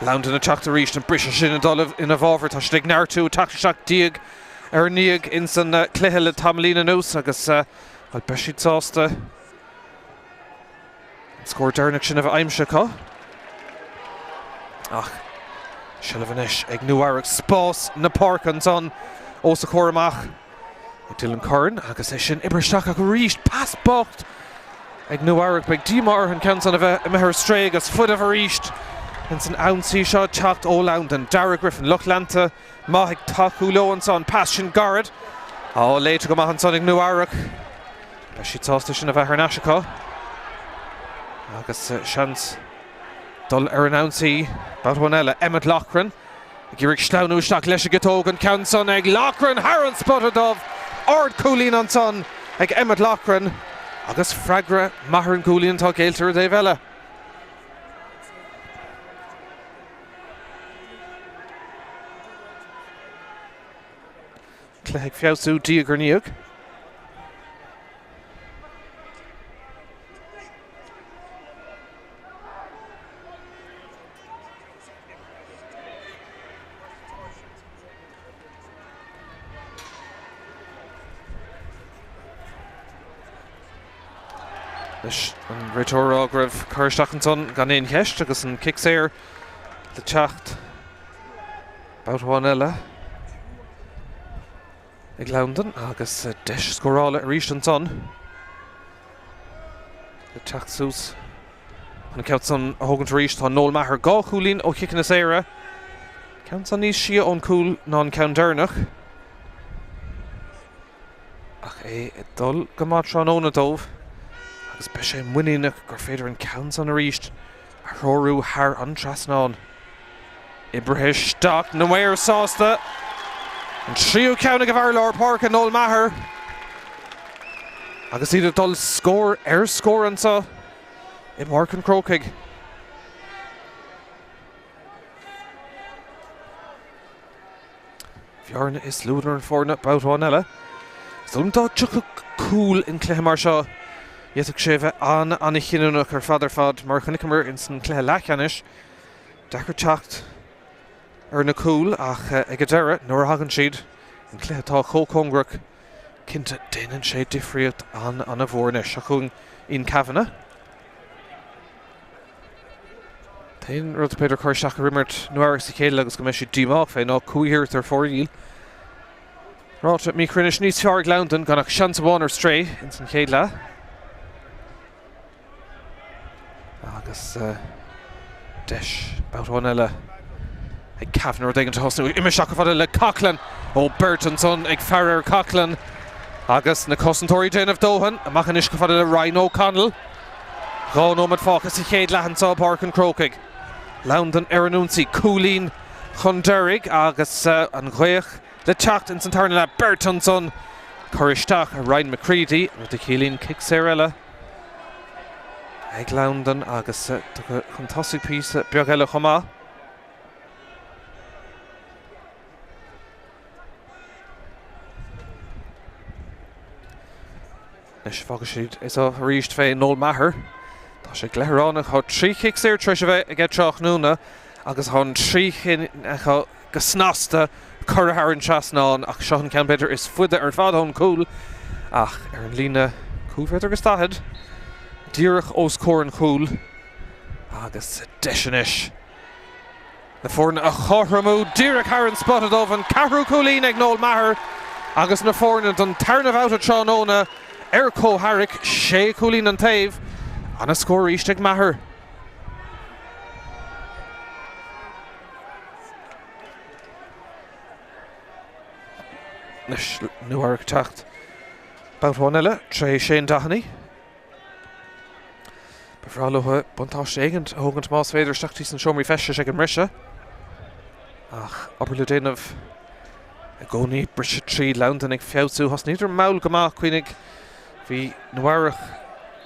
Loudon ag teacht arís, an briseadh sin ag dul ina bhfabhar. Tá siad ag neartú, ag teacht isteach diaidh ar ndiaidh ins an cluiche le tamaillín anuas agus bhuel beidh siad sásta an scór deireanach sin a bheith aimsithe acu. Ach seilbh anois ag Nua Eabhrac, spás na páirce ansan os a chomhair amach. Ag Dylan Curran agus é sin oibrithe isteach ach arís pas bocht ag Nua Eabhrac. Beidh díomá orthu an ceann san a bheith imithe ar strae agus fuinneamh arís ins an ionsaí seo ag teacht ó Londain. Darragh Griffin, lucht leanta maith ag tacú leo ansan. An pas sin gairid. Á, léite go maith ansan ag Nua Eabhrac. Beidh siad sásta sin a bheith thar n-ais acu. Agus seans dul ar an ionsaí. Babhta amháin eile, Emmet Loughran. Ag iarraidh sleamhnú isteach leis an gciotóg, an ceann san ag Loughran thar an spota dubh. Ard cúilín ansan ag Emmet Loughran agus freagra maith ar an gcúilín atá géillte ar an dtaobh eile. Cluiche ag feabhsú diaidh ar ndiaidh. Anois an réiteoir ag rá go raibh cur isteach ansan gan aon cheist agus an cic saor le teacht babhta amháin eile ag Londain agus deis scórála arís ansan le teacht suas. An ceann san a thógaint arís tá Noel Maher 2 chúilín ó chiceanna saora. Ceann san níos sia ón cúl ná an ceann deireanach. Ach é ag dul go maith tráthnóna dóibh agus beidh sé muiníneach gur féidir an ceann san arís a threorú thar an trasnán. Oibrithe isteach, na maoir sásta. An tríú ceann ag an bhfear lár páirce, Noel Maher. Agus iad ag dul scór ar scór anseo i bPáirc an Chrócaigh. Bhearna is lú idir na foirne babhta amháin eile. Is dóigh liom dá dtiocfadh cúl in cluiche mar seo, d'fhéadfadh sé a bheith an-an-chinniúnach ar fad ar fad, mar a chonaiceamar ins an cluiche leathcheannais. Deacair teacht ar na cúil ach ag an deireadh, nuair a thagann siad, in cluiche atá chomh cóngarach, cinnte déanann sé difríocht an-an-mhór. Anois, seo chugainn Ian Kavanagh. T-aon rud b'fhéidir cur isteach ar imirt Nua Eabhrac sa chéad leath agus go mbeidh siad díomách fé ná cúig iarracht ar fóraoil. Ráta míchruinnis níos fearr ag Londain gan ach seans amháin ar strae ins an chéad leath. Agus deis babhta amháin eile ag Kavanagh rud éigin a thosnú. Imithe isteach chomh fada le Coughlan ó beirt ansan ag faire ar Coughlan agus na cosantóirí ag déanamh dóthain. Amach anois chomh fada le Ryan O'Connell. 2 nóiméad fágtha sa chéad leath anseo i bPáirc an Chrócaigh. Londain ar an ionsaí, cúilín chun deiridh agus an ghaoth le teacht ins an tarna leath. Beirt ansan curtha isteach ar Ryan McCready, rud a chiallaíonn cic saor eile ag Londain agus tugtha chun tosaigh píosa beag eile chomh maith. Anois fágfaidh siad é seo arís fé Noel Maher. Tá sé gleithránach, tá 3 chic saor tar éis a bheith aige tráthnóna agus tá an 3 chinn acu go snasta curtha thar an trasnán ach seo an ceann b'fhéidir is faide ar fad ón gcúl ach ar an líne 5 mhéadar agus 40 díreach os comhair an chúil agus deis anois Na foirne a chothromú díreach thar an spota dubh, an ceathrú cúilín ag Noel Maher agus na foirne don tarna bhabhta tráthnóna ar comhtharrac, sé chúilín an taobh. Ana scór arís ag Maher. Anois Nua Eabhrac ag teacht babhta amháin eile tré Shane Doheny. Ba bhreá leo buntáiste éigin a thógaint más féidir isteach sna seomraí feistis ag an mbriseadh. Ach obair le déanamh i gcónaí, briseadh tríd Londain ag feabhsú. Thosnaíodar mall go maith, cuimhnigh, bhí Nua Eabhrac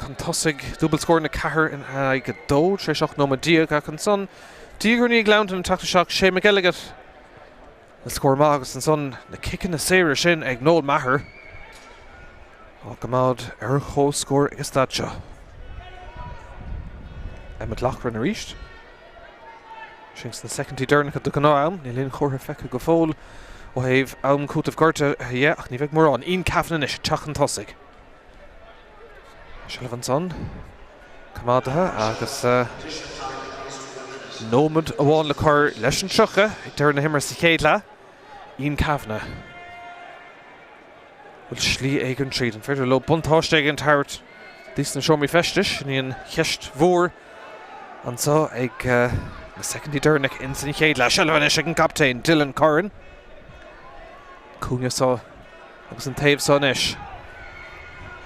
chun tosaigh, dúbailt scóranna 4 in aghaidh 2 tar éis 18 nóiméad ach ansan diaidh ar ndiaidh Londain ag teacht isteach, Shane McElligott Le scór maith agus ansan na ciceanna saora sin ag Noel Maher á gcoimeád ar comhscór ag an staid seo. Emmet Loughran arís. Sin sna soicindí deireanacha de ghnáth-am. Níl aon chomhartha feicthe go fóill ó thaobh am cúitimh gortaithe dhe ach ní bheidh mórán. Ian Kavanagh anois ag teacht chun tosaigh. Seilbh ansan coimeádaithe agus nóiméad amháin le cur leis an 30 ag deireadh na himeartha sa chéad leath. Ian Kavanagh. Bhfuil slí éigin tríd? An féidir leo buntáiste éigin a thabhairt dtí sna seomraí feistis? Sin í an cheist mhór anseo ag na soicindí deireanacha ins an chéad leath. Seilbh anois ag an gcaptaen Dylan Curran. Cúinne seo agus an taobh seo anois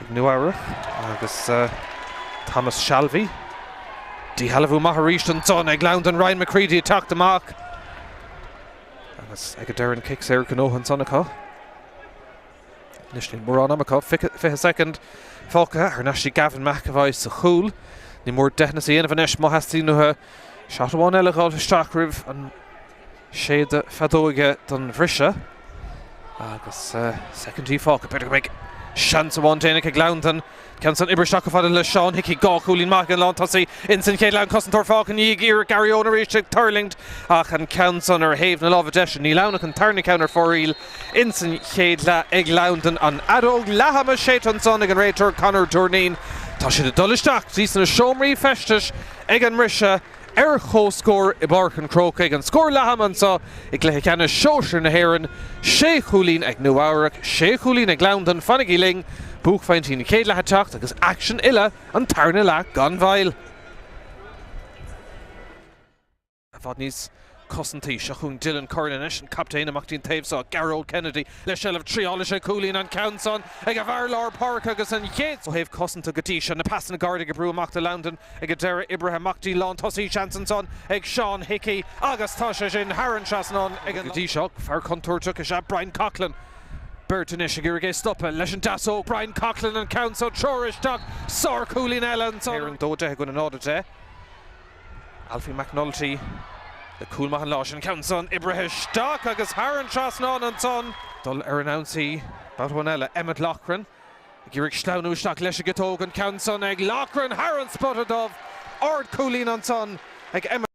ag Nua Eabhrac agus Thomas Shalvey. Díshealbhú maith arís ansan ag Londain. Ryan McCready ag teacht amach agus ag an deireadh an cic saor gnóthaithe ansan acu. Anois níl mórán ama acu, 20 soicind fágtha thar n-ais ag Gavin McEvoy sa chúl. Ní mór deitheanas a dhéanamh anois má theastaíonn uathu seat amháin eile a dhul isteach roimh an séideadh feadóige don bhriseadh. Agus soicindí fágtha, b'fhéidir go mbeidh seans amháin déanach ag Londain. Ceann san oibrithe isteach chomh fada le Seán Hickey, 2 chúilín maith ag an lántosaí ins an chéad leath, an cosantóir fágtha ina dhiaidh, iarracht Gary Owen arís ag tuirlingt ach an ceann san ar thaobh na láimhe deise, níl ann ach an tarna ceann ar fóraoil ins an chéad leath ag Londain. An fheadóg leath-ama séidte ansan ag an réiteoir Conor Doorneen. Tá siad ag dul isteach dtí sna seomraí feistis ag an mbriseadh. ar comhscór i bPáirc an Chrócaigh. An scór leath-ama anseo i gcluiche ceannais sóisir na hÉireann, sé chúilín ag Nua Eabhrac, sé chúilín ag Londain. Fanaigí linn, buaicphointí na chéad leath ag teacht agus aicsean uile an tarna leath gan mhoill. I bhfad níos cosantaí. Seo chugainn Dylan Curran anois, an captaen, amach dtí'n taobh seo. Gearóid Kennedy le seilbh, triálfaidh sé cúilín, an ceann san ag an bhfear lár páirce agus an chéad ó thaobh cosanta go dtí seo. Na pasanna gairide ag brú amach do Londain ag an deireadh, oibrithe amach dtí lántosaí, seans ansan ag Seán Hickey agus tá sé sin thar an trasnán ag an. Go dtí seo, fear contúirteach is ea Brian Coughlan. Beirt anois ag iarraidh é stopadh leis an deasóg. Brian Coughlan an ceann so treoraithe isteach, sárchúilín eile ansan. Éireann 2-10 i gcoinne 0-10. Alfie McNulty le cúl maith an lá sin. Ceann san oibrithe isteach agus thar an trasnán ansan. Dul ar an ionsaí babhta amháin eile. Emmet Loughran ag iarraidh sleamhnú isteach leis an gciotóg. An ceann san ag Loughran thar an spota dubh. Ard chúilín ansan ag Emmet.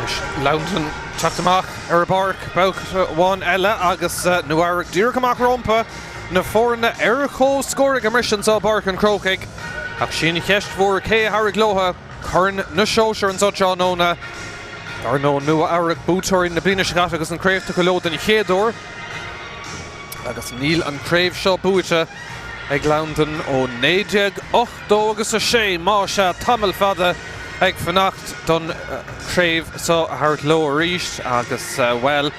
Anois Londain teacht amach ar an bpáirc babhta amháin eile agus Nua Eabhrac díreach amach rómpa, na foirne ar comhscór ag an mbriseadh anseo i bPáirc an Chrócaigh. Ach sí an cheist mhór cé a thabharfaidh leo Corn na Sóisear anseo tráthnóna. Dar ndóigh Nua Eabhrac buaiteoirí na bliana seo caite agus an chraobh tugtha leo den chéad uair. Agus níl an chraobh seo buaite ag Londain ó 1986, más ea, tamall fada ag fanacht don chraobh seo a thabhairt leo arís agus, bhuel,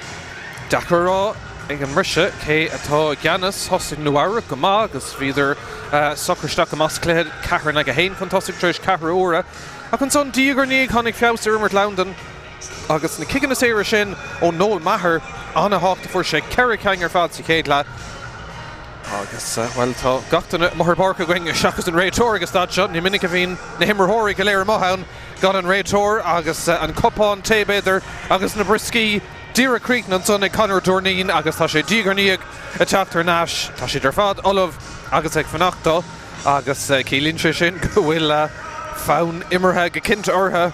deacair a rá ag an mbriseadh cé atá i gceannas. Thosaigh Nua Eabhrac go maith agus bhíodar socair isteach go maith sa chluiche, 4 in aghaidh 1 chun tosaigh tar éis ceathrú uaire. Ach ansan, diaidh ar ndiaidh, tháinig feabhas ar imirt Londain. Agus na ciceanna saora sin ó Noel Maher an-thábhachtach, fuair sé 4 cinn ar fad sa chéad leath. Agus, bhuel, tá gach duine amuigh ar páirc againn seachas an réiteoir ag an staid seo. Ní minic a bhíonn na himreoirí go léir amuigh ann gan an réiteoir agus an cupán tae, b'fhéidir, agus na brioscaí díreach críochnaithe ansan ag Conor Doorneen agus tá sé diaidh ar ndiaidh ag teacht thar n-ais. Tá siad ar fad ullamh agus ag fanacht dó agus ciallaíonn sé sin go bhfuil fonn imeartha go cinnte orthu.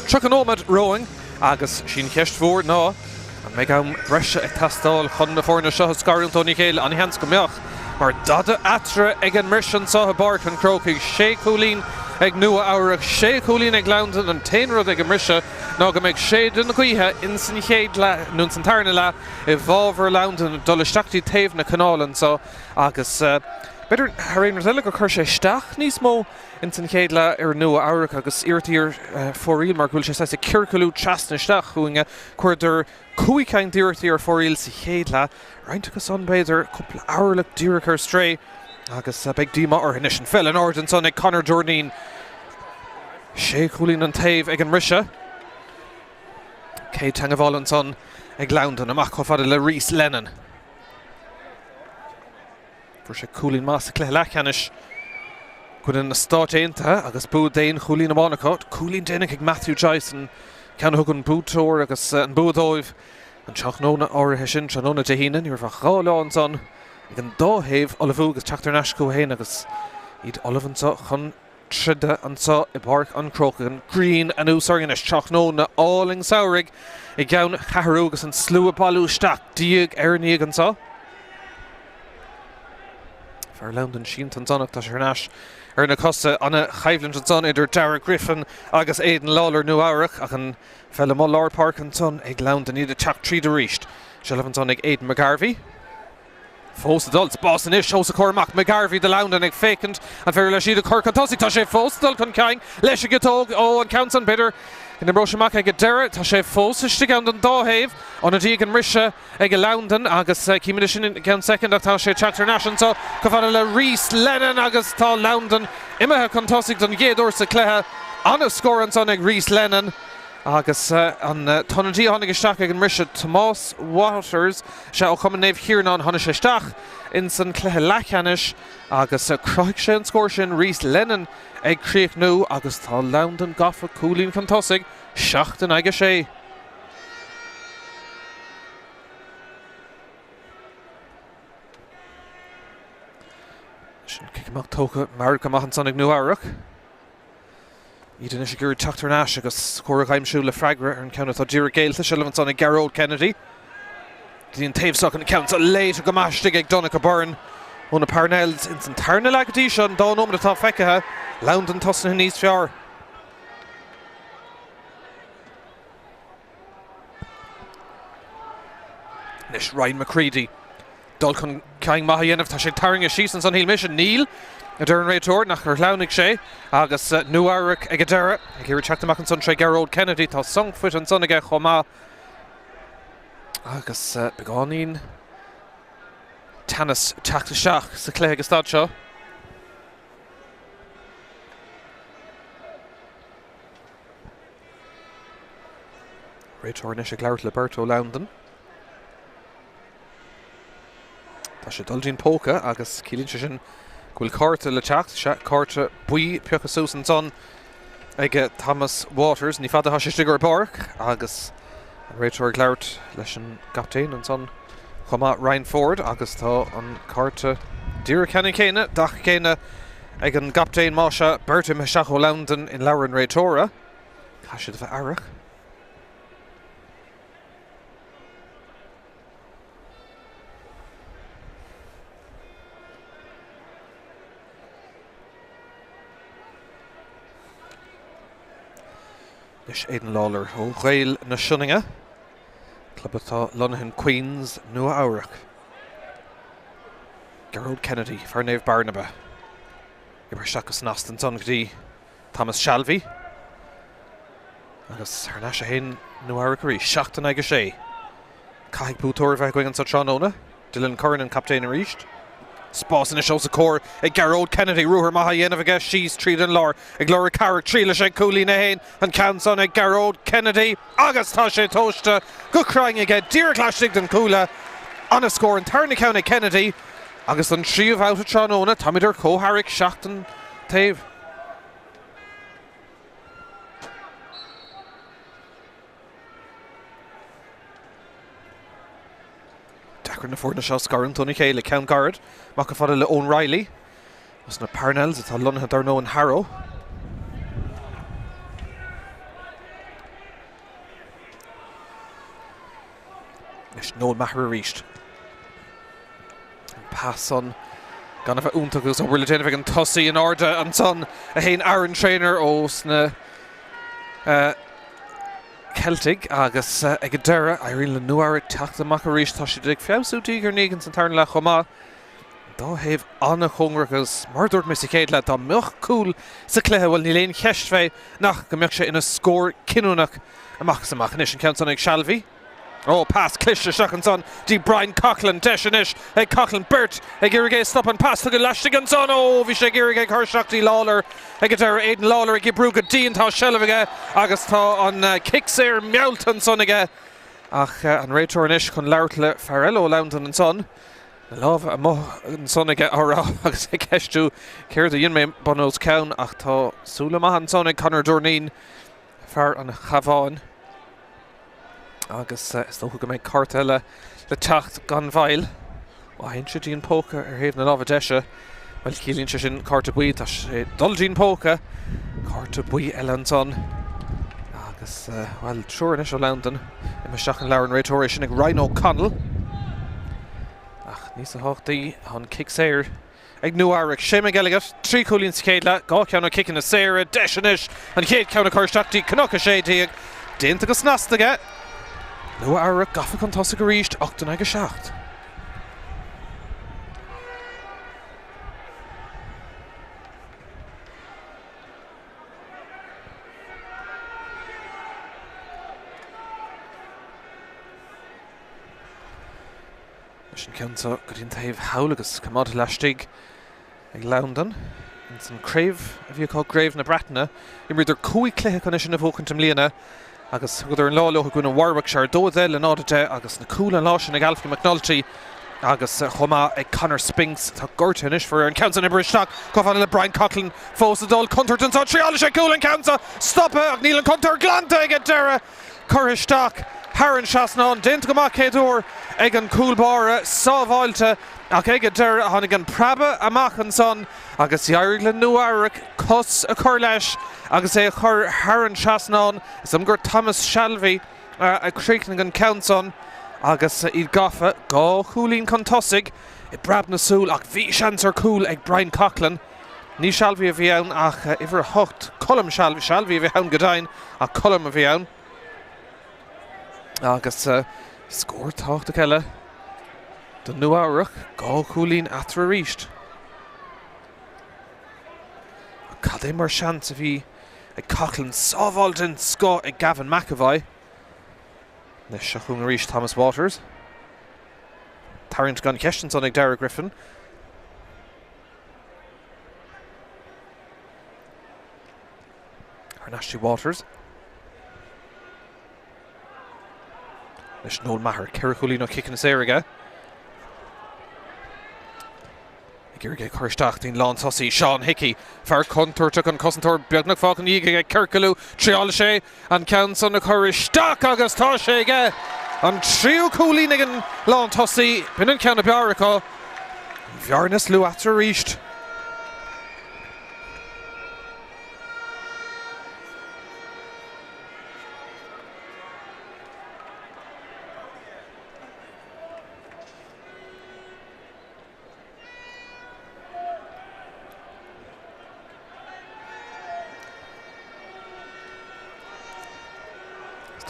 30 nóiméad romhainn agus sí an cheist mhór ná an mbeidh am breise ag teastáil chun na foirne seo a scarúint óna chéile? An-sheans go mbeadh, mar dada eatarthu ag an mbriseadh anseo i bPáirc an Chrócaigh. Sé chúilín ag Nua Eabhrac, sé chúilín ag Londain. An t-aon rud ag an mbriseadh ná go mbeidh séideadh na gaoithe ins an chéad leath, nó ins an tarna leath, i bhfabhar Londain ag dul isteach dtí taobh na canála anseo agus b'fhéidir thar aon rud eile gur chuir sé isteach níos mó Ins an chéad leath ar Nua Eabhrac agus iarrataí ar fóraoil mar go bhfuil sé saghas ag ciorcalú trasna isteach chugainne. Chuireadar chúig cinn d'iarrataí ar fóraoil sa chéad leath, roinnt acu san b'fhéidir, cúpla orlach díreach ar strae agus beidh díomá orthu anois. An pheil in airde ansan ag Conor Doorneen. Sé chúilín an taobh ag an mbriseadh. Céad teangabháil ansan ag Londain amach chomh fada le Rhys Lennon. Fuair sé cúilín maith sa chluiche leathcheannais i gcoinne na Stáit Aontaithe agus bua d'aon chúilín amháin acu. Cúilín déanach ag Matthew Joyce, an ceann a thug an buaiteoir agus an bua dóibh an tráthnóna áirithe sin, tráthnóna Dé hAoine. Ní raibh ach 2 lá ansan ag an dá thaobh ullmhú agus teacht thar n-ais chucu féin agus iad ullamh anso chun troda anseo i bPáirc an Chrócaigh. An ghrian anuas orainn anois, tráthnóna álainn samhraidh i gCeanncheathrú agus an slua ag bailiú isteach diaidh ar ndiaidh anseo. Fear Londain sínte ansan ach tá sé thar n-ais ar na cosa. Ana-choimhlint ansan idir Darragh Griffin agus Aidan Lawlor Nua Eabhrac ach an pheil amuigh lár páirce ansan ag Londain. Iad ag teacht tríd arís. Seilbh ansan ag Aidan McGarvey. Fós ag dul, spás anois os a chomhair amach, McGarvey do Londain ag féachaint an féidir leis iad a chur chun tosaigh. Tá sé fós ag dul chun cinn leis an gciotóg. Ó, an ceann san, b'fhéidir go n-oibreodh sé amach ag an deireadh. Tá sé fós istigh ann don dá thaobh. Ionadaí ag an mbriseadh ag Londain agus címid sin i gceann soicind ach tá sé ag teacht thar n-ais anseo chomh fada le Rhys Lennon agus tá Londain imithe chun tosaigh don gcéad uair sa chluiche. An-scór ansan ag Rhys Lennon. Agus an t-ionadaí a tháinig isteach ag an mbriseadh, Tomás Waters, sea, ó Chumann Naomh Chiarnáin, tháinig sé isteach ins an cluiche leathcheannais agus chruthaigh sé an scór sin, Rhys Lennon ag críochnú agus tá Londain gafa cúilín chun tosaigh, 7 in aghaidh 6. Sin cic amach tógtha meidhreach amach ansan ag Nua Eabhrac. Iad anois ag iarraidh teacht thar n-ais agus scór a aimsiú le freagra ar an ceann atá díreach géillte. Seilbh ansan ag Gearóid Kennedy. Go dtí an taobh seo an ceann seo léite go maith istigh ag Donncha Byrne ó na Parnells ins an tarna leath go dtí seo, an dá nóiméad atá feicthe. Londain tosnaithe níos fearr. Anois Ryan McCready. Dul chun cinn maith a dhéanamh. Tá sé tarraingthe síos ansan, shíl mise. Níl, a deir an réiteoir, nachar shleamhnaigh sé. Agus Nua Eabhrac ag an deireadh. Ag iarraidh teacht amach ansan tré Gearóid Kennedy. Tá sonc faighte ansan aige chomh maith. Agus beagáinín teannas teacht isteach sa chluiche ag an staid seo. Réiteoir anois ag labhairt le beirt ó Londain. Tá sé ag dul dtí'n póca agus ciallaíonn sé sin go bhfuil cárta le teacht. Sea, cárta buí pioctha suas ansan ag Thomas Waters. Ní fada atá sé istigh ar an bpáirc agus an réiteoir ag labhairt leis an gcaptaen ansan chomh maith, Ryan Ford, agus tá an cárta díreach ceannann céanna, dath céanna ag an gcaptaen, más ea, beirt imithe isteach ó Londain in leabhar an réiteora. Caithfidh siad a bheith aireach. Anois Aidan Lawlor ó Ghaeil na Sionainne, club atá lonnaithe in Queens, Nua Eabhrac. Gearóid Kennedy, fear Naomh Barnaba. Oibrithe isteach go snasta ansan go dtí Thomas Shalvey. Agus thar n-ais a théann Nua Eabhrac arís, 7 in aghaidh 6. Caithfidh buaiteoir a bheith againn anso tráthnóna. Dylan Curran an captaen arís. Spás anois os a chomhair ag Gearóid Kennedy. Ruathar maith á dhéanamh aige síos tríd an lár ag lorg cabhrach. Triailfidh sé cúl líne 1. An ceann san ag Gearóid Kennedy agus tá sé tomhaiste go cruinn aige díreach laistigh den chuaille. An-scór an tarna ceann ag Kennedy agus an tríú babhta tráthnóna. Táimid ar comhtharrac 7 an taobh. Deacair na foirne seo a scarúint óna chéile. Ceann gairid amach chomh fada le Eoin Reilly os na Parnells atá lonnaithe dar ndóigh in Harrow. Anois Noel Maher arís. An pas san gan a bheith iontach agus obair le déanamh ag an tosaí in airde ansan a théann Aaron Traynor ós na Ceiltigh agus ag an deireadh éiríonn le Nua Eabhrac teacht amach arís. Tá siad ag feabhsú diaidh ar ndiaidh ins an tarna leath chomh maith. An dá thaobh an-chóngarach agus mar a dúirt mé sa chéad leath dá mbeadh cúl sa chluiche, bhuel níl aon cheist fé nach go mbeadh sé ina scór cinniúnach amach is amach. Anois an ceann san ag Shalvey. Ó, pas cliste isteach ansan dtí Brian Coughlan. Deis anois ag Coughlan. Beirt ag iarraidh é a stop. An pas tugtha laistigh ansan. Ó, bhí sé ag iarraidh é a chur isteach dtí Lawlor ag an deireadh. Aidan Lawlor ag oibriú go dian. Tá seilbh aige agus tá an cic saor meallta ansan aige. Ach an réiteoir anois chun labhairt le fear eile ó Londain ansan. Na lámha amuigh ansan aige á rá agus ag ceistiú céard a dhein mé bun os cionn. Ach tá súile maithe ansan ag Conor Doorneen, fear an Chabháin. Agus is dócha go mbeidh cárta eile le teacht gan mhoill. Má théann sé dtí an póca ar thaobh na láimhe deise, bhuel, ciallaíonn sé sin cárta buí. Tá sé ag dul dtí an póca. Cárta buí eile ansan. Agus, bhuel, triúr anois ó Londain. Imithe isteach chun labhair an réiteora, é sin ag Ryan O'Connell. Ach níos tábhachtaí, tá an cic saor. Ag Nua Eabhrac, Shane McElligott, 3 chúilín sa chéad leath, 2 cheann ó chiceanna saora, deis anois an chéad cheann a chur isteach dtí Cnoc 16, déanta go snasta aige. Nua Eabhrac gafa chun tosaigh arís, 8 in aghaidh 7. Leis an ceann seo go dtí an taobh thall agus coimeádta laistigh ag Londain. Ins an craobh a bhí acu, Craobh na Breataine, imríodar 5 cluiche chun é sin a bhuachaint i mbliana agus thugadar an lá leo i gcoinne Warwickshire, 2-10 le 0-10 agus na cúil an lá sin ag Alfie McNulty agus chomh maith ag Conor Spinks. Tá gortaithe anois faraor. An ceann san oibrithe isteach chomh fada le Brian Coughlan fós ag dul. Contúirt anseo, triálfaidh sé cúl an ceann seo stoptha ach níl an chontúirt glanta ag an deireadh. Curtha isteach thar an trasnán. Déanta go maith chéad uair ag an gcúl báire. Sábháilte ach ag an deireadh tháinig an preabadh amach ansan agus d'éirigh le Nua Eabhrac cos a chur leis agus é a chur thar an trasnán. Is dóigh liom gur Thomas Shalvey a chríochnaigh an ceann san agus iad gafa dhá chúilín chun tosaigh i bpreab na súl ach bhí seans ar chúl ag Brian Coughlan. Ní Shalvey a bhí ann ach uimhir 8, Colm Shalvey. Shalvey a bhí ann go deimhin ach Colm a bhí ann. Agus scór tábhachtach eile do Nua Eabhrac, dhá chúilín eatarthu arís. Cad é mar seans a bhí ag Coughlan, sábháil den scoth ag Gavin McEvoy. Anois seo chugainn arís Thomas Waters. Tarraingt gan cheist ansan ag Darragh Griffin. Thar n-ais dtí Waters. Anois Noel Maher, 4 chúilín ó chiceanna saora aige. Ag iarraidh é a chur isteach dtí'n lántosaí Seán Hickey. Fear contúirteach an cosantóir beagnach fágtha ina dhiaidh aige ciorcalú. Triálfaidh sé an ceann san a chur isteach agus tá sé aige! An tríú cúilín ag an lántosaí. B'in an ceann ab fhearr acu. An bhearna is lú eatarthu arís.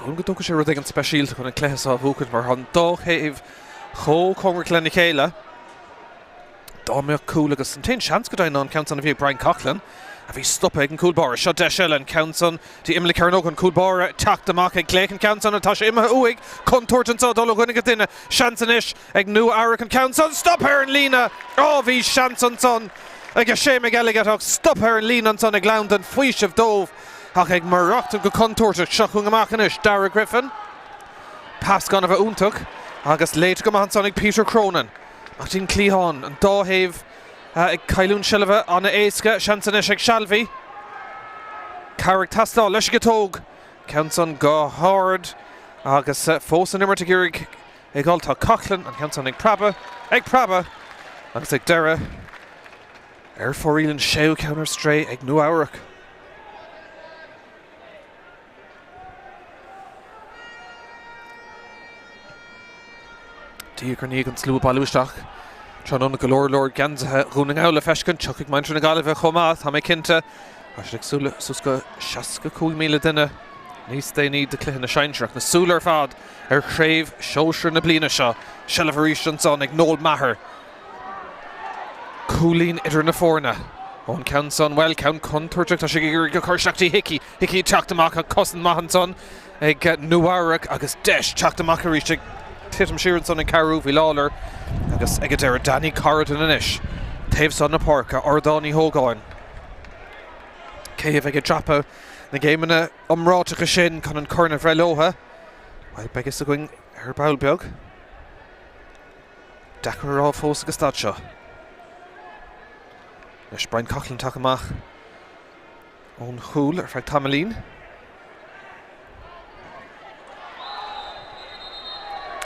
Dóigh liom go dtógfaidh sé rud éigin speisialta chun an cluiche seo a bhuachaint mar tá an dá thaobh chomh cóngarach lena chéile. Dá mbeadh cúl agus an t-aon seans go deimhin ná an ceann san a bhí ag Brian Coughlan a bhí stoptha ag an gcúl báire. Seo deis eile, an ceann san dtí imeall na cearnóige, an cúl báire ag teacht amach ag glaoch an ceann san atá sé imithe uaidh. Contúirt anso dul ó dhuine go duine. Seans anois ag Nua Eabhrac an ceann san stoptha ar an líne. Á bhí seans ansan ag Shea McElligott ach stoptha ar an líne ansan ag Londain. Faoiseamh dóibh ach ag maireachtaint go contúirteach. Seo chugainn amach anois Darragh Griffin. Pas gan a bheith iontach agus léite go maith ansan ag Peter Cronin. Ach dtí an cliathán, an dá thaobh ag cailliúint seilbhe an-éasca. Seans anois ag Shalvey. Cabhair ag teastáil leis an gciotóg. Ceann san go hard agus fós an imirt ag iarraidh ag dul. Tá Coughlan, an ceann san ag preabadh, ag preabadh agus ag deireadh ar fóraoil an séú ceann ar strae ag Nua Eabhrac. Diaidh ar ndiaidh an slua ag bailiú isteach. Tráthnóna go leor leor geansaithe Dhún na nGall le feiscint. Tiocfaidh muintir na Gaillimhe chomh maith, tá mé cinnte. Tá siad ag súil le suas go 65,000 duine níos déanaí do chluiche na sinsearach. Na súile ar fad ar chraobh shóisir na bliana seo. Seilbh arís ansan ag Noel Maher. Cúilín idir na foirne. Ón ceann san, bhuel, ceann contúirteach, tá sé ag iarraidh a chur isteach dtí Hickey. Hickey ag teacht amach ach cosaint maith ansan ag Nua Eabhrac agus deis teacht amach arís ag titim siar ansan ag cabhrú bhí Lawlor agus ag an deireadh Danny Corrigan anois taobh san na páirce, Ardán Uí Hógáin. Cé a bheidh ag dreapadh na gcéimeanna iomráiteacha sin chun an corn a bhreith leo? Bhuel, beidh fhios againn ar ball beag. Deacair a rá fós ag an staid seo. Anois Brian Coughlan ag teacht amach ón chúl ar feadh tamaillín.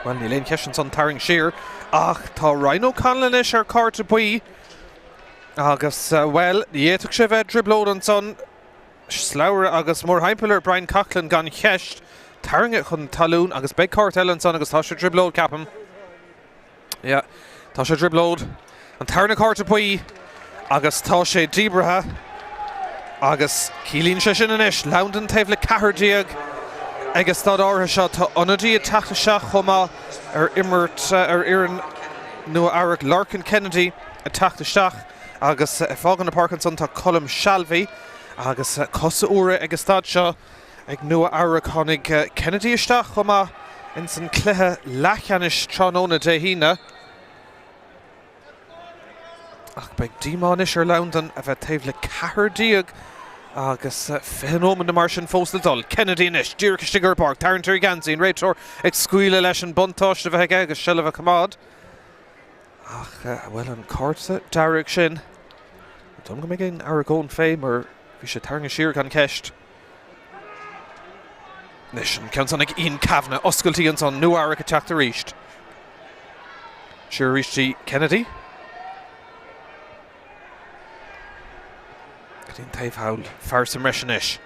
Bhuel, níl aon cheist ansan tarraingt siar ach tá Ryan O'Connell anois ar cárta buí agus, bhuel, d'fhéadfadh sé bheith trioblóid ansan. Slabhra agus mórthimpeall ar Brian Coughlan gan cheist. Tarraingthe chun talún agus beidh cárta eile ansan agus tá sé trioblóid, ceapaim. Yeah, tá sé trioblóid. An tarna cárta buí agus tá sé díbrithe agus ciallaíonn sé sin anois Londain taobh le 14 ag an staid áirithe seo. Tá ionadaí ag teacht isteach chomh maith ar imirt ar fhoireann Nua Eabhrac, Lorcan Kennedy ag teacht isteach. Agus ag fágáil na páirce ansan tá Colm Shalvey agus cosa úra ag an staid seo ag Nua Eabhrac. Tháinig Kennedy isteach chomh maith ins an cluiche leathcheannais tráthnóna Dé hAoine. Ach beidh díomá anois ar Londain a bheith taobh le 14 agus 20 nóiméad nó mar sin fós le dul. Kennedy anois díreach istigh ar an bpáirc, tarraingt ar a gheansaí, an réiteoir ag scaoileadh leis an buntáiste a bheith aige agus seilbh a choimeád. Ach, bhuel, an cárta dearg sin, ní dóigh liom go mbeidh aon argóint fé mar bhí sé tarraingthe siar gan ceist. Anois an ceann san ag Ian Kavanagh, oscailtí ansan, Nua Eabhrac ag teacht arís. Siar arís dtí Kennedy. Go dtí an taobh thall, fear sa mbreis anois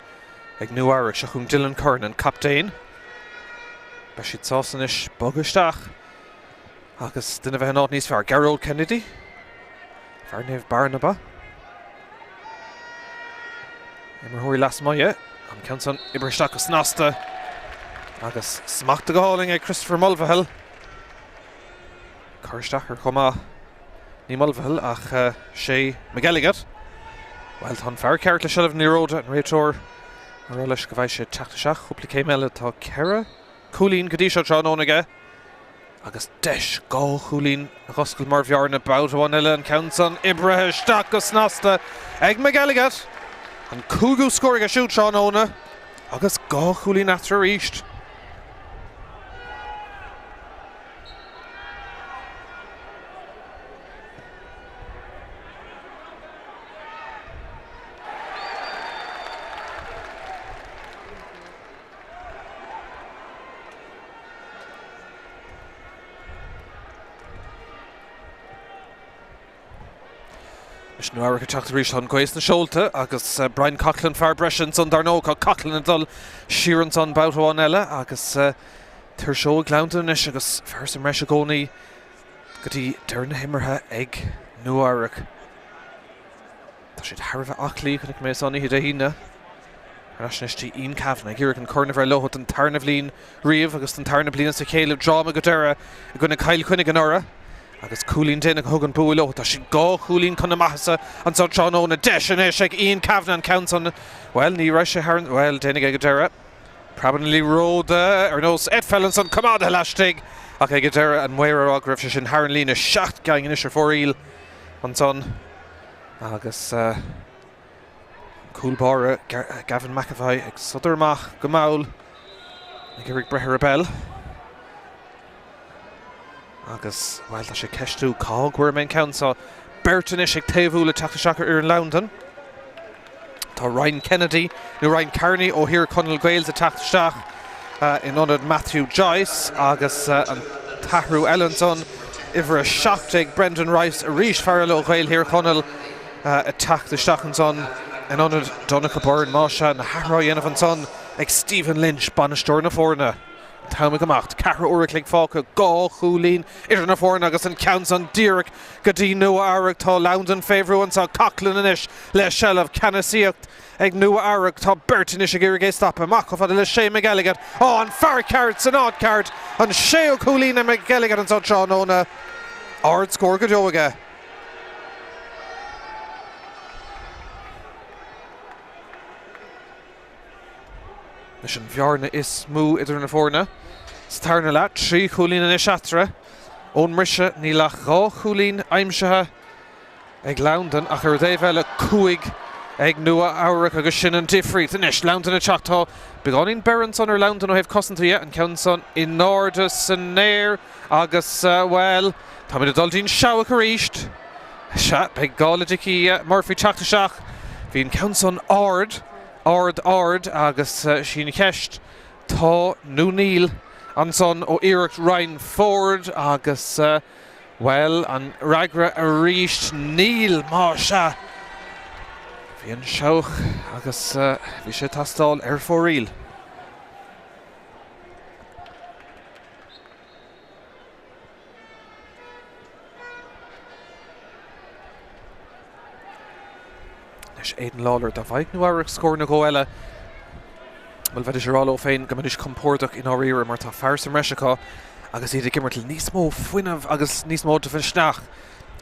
ag Nua Eabhrac. Seo chugainn Dylan Curran, an captaen. Beidh siad sásta anois bogadh isteach. Agus duine a bheith in áit níos fearr. Gearóid Kennedy, fear Naomh Barnaba. Imreoirí lasmuigh, an ceann san oibrithe isteach go snasta agus smachta go hálainn ag Christopher Mulvihill. Cur isteach air chomh maith. Ní Mulvihill ach Shay McElligott. Bhuel, tá an fear ceart le seilbh na liathróide, an réiteoir ag rá leis go bhfaighidh sé teacht isteach cúpla céim eile. Tá 4 cúilín go dtí seo tráthnóna aige. Agus deis 2 chúilín a dh'oscailt mar bhearna babhta amháin eile, an ceann san oibrithe isteach go snasta ag McElligott. An cúigiú scór aige siúd tráthnóna agus 2 chúilín eatarthu arís. Anois Nua Eabhrac ag teacht arís, tá an ghaoth sna seolta agus Brian Coughlan fear breise ansan dar ndóigh. Tá Coughlan ag dul siar ansan babhta amháin eile agus tuirseoidh Londain anois agus fear sa mbreis i gcónaí go dtí deireadh na himeartha ag Nua Eabhrac. Tá siad thar a bheith aclaí, chonaic mé san oíche Dé hAoine. Ar ais anois dtí Ian Kavanagh ag iarraidh an corn a bhreith leo don tarna bhliain riamh agus don tarna bliain as a chéile dráma go deireadh i gcoinne Cill Chainnigh anuraidh agus cúilín déanach a thug an bua leo. Tá siad dhá chúilín chun na maitheasa anseo tráthnóna. Deis anois ag Ian Kavanagh an ceann san, bhuel, ní raibh sé thar an, bhuel, déanach ag an deireadh. Preabann na liathróide ar nós eitpheil ansan coimeádaithe laistigh ach ag an deireadh an maor ag rá go raibh sé sin thar an líne. 7 gcaing anois ar fóraoil ansan agus. Cúl báire Gavin McEvoy ag sodar amach go mall ag iarraidh breith ar an bpeil. Agus, bhuel, tá sé ag ceistiú cá gcuirfidh mé an ceann seo. Beirt anois ag taobhú le teacht isteach ar fhoireann Londan. Tá Ryan Kennedy nó Ryan Kearney ó Thír Chonaill Gaels ag teacht isteach in ionad Matthew Joyce agus an t-athrú eile ansan, uimhir 17 Brendan Rice arís, fear eile ó Ghaeil Thír Chonaill. ag teacht isteach ansan in ionad Donncha Byrne. Más ea, na hathruithe á dhéanamh ansan ag Stephen Lynch, bainisteoir na foirne. An t-am ag imeacht, ceathrú uair a chloig fágtha, 2 chúilín idir na foirne agus an ceann san díreach go dtí Nua Eabhrac. Tá Londan fé bhrú anso, Coughlan anois le seilbh, ceannasaíocht ag Nua Eabhrac. Tá beirt anois ag iarraidh é stopadh. Amach chomh fada le Shane McElligott. Á, an fear ceart san áit ceart! An séú cúilín ag McElligott anso tráthnóna. Ard scór go deo aige. Anois an bhearna is mó idir na foirne sa tarna leath, 3 chúilín anois eatarthu. Ón mbriseadh níl ach 2 chúilín aimsithe ag Londain ach ar an dtaobh eile 5 ag Nua Eabhrac agus sin an difríocht. Anois Londain ag teacht, tá beagáinín beir ansan ar Londain ó thaobh cosanta dhe, an ceann san in airde san aer. Agus, bhuel, táimid ag dul dtí'n seabhac arís. Sea, beidh gá le Dickie Murphy teacht isteach. Bhí an ceann san ard, ard, ard agus sí an cheist, tá nó níl ansan ó iarracht Ryan Ford agus, bhuel, an fhreagra arís, níl, má sea. Bhí an seabhac agus bhí sé ag teastáil ar fóraoil. Anois Aidan Lawlor, dá bhfaigheadh Nua Eabhrac scór nó dhó eile, bhuel, bheidís ag rá leo féin go mbeidís compordach i ndáiríre mar tá fear sa mbreis acu agus iad ag imirt le níos mó fuinnimh agus níos mó de mhisneach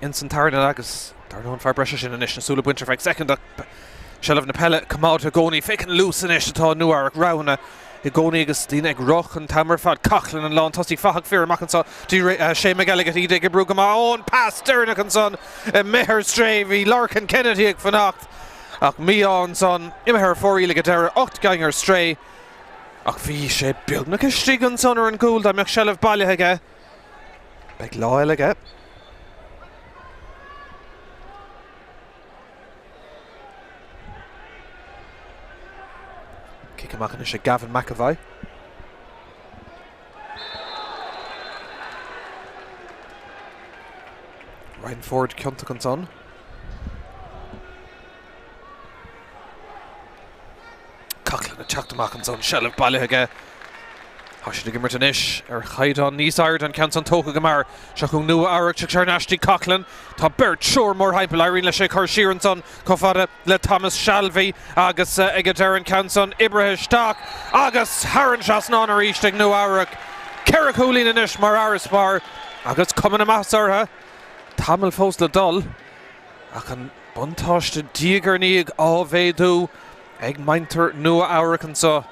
ins an tarna leath agus dar ndóigh an fear breise sin anois, na súile bainte ar feadh soicind ach seilbh na peile coimeádta i gcónaí. Féach an luas anois atá i Nua Eabhrac, roghanna i gcónaí agus daoine ag rith an t-am ar fad. Coughlan an lán tosaí fathach fir amach anseo dtí Shane McElligott, iad ag oibriú go maith. Ó, an pas deireanach ansan imithe ar strae. Bhí Lorcan Kennedy ag fanacht ach mí-ádh ansan. Imithe ar fóraoil ag an deireadh, 8 gcaing ar strae ach bhí sé beagnach istigh ansan ar an gcúl dá mbeadh seilbh bailithe aige. Beidh lá eile aige. Cic amach anois ag Gavin McEvoy. Ryan Ford ciontach ansan. Coughlan ag teacht amach ansan, seilbh bailithe aige. Tá siad ag imirt anois ar chaighdeán níos airde, an ceann san tógtha go mear. Seo chugainn Nua Eabhrac, seo thar n-ais dtí Coughlan. Tá beirt, triúr mórthimpeall, éiríonn leis é cur siar ansan chomh fada le Thomas Shalvey agus ag an deireadh an ceann san oibrithe isteach agus thar an trasnán arís ag Nua Eabhrac. 4 chúilín anois mar fharasbarr agus cuma na maitheasa orthu. Tamall fós le dul ach an buntáiste diaidh ar ndiaidh á mhéadú ag muintir Nua Eabhrac anseo.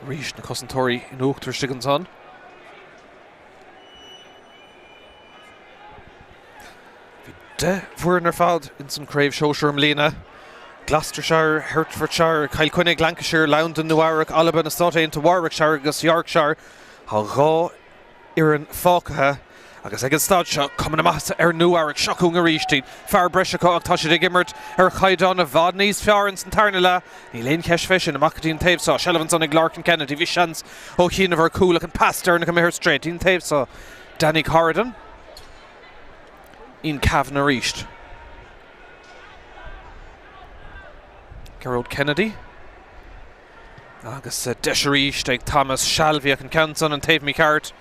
Arís na cosantóirí in uachtar istigh ansan. Bhí 10 bhfoireann ar fad ins an Craobh Shóisir i mbliana, Gloucestershire, Hertfordshire, Cill Chainnigh, Lancashire, Londain, Nua Eabhrac, Alba, na Stáit Aontaithe, Warwickshire agus Yorkshire. Tá 2 fhoireann fágtha agus ag an staid seo, cuma na maitheasa ar Nua Eabhrac. Seo chugainn arís iad. Fear breise acu ach tá siad ag imirt ar chaighdeán i bhfad níos fearr ins an tarna leath. Níl aon cheist fé sin. Amach go dtí an taobh seo. Seilbh ansan ag Lorcan Kennedy. Bhí seans ó chianaibh ar chúl ach an pas deireanach imithe ar strae. Dtí an taobh seo. Danny Corridan. Ian Kavanagh arís. Gearóid Kennedy. Agus deis arís ag Thomas Shalvey ach an ceann san an taobh mícheart.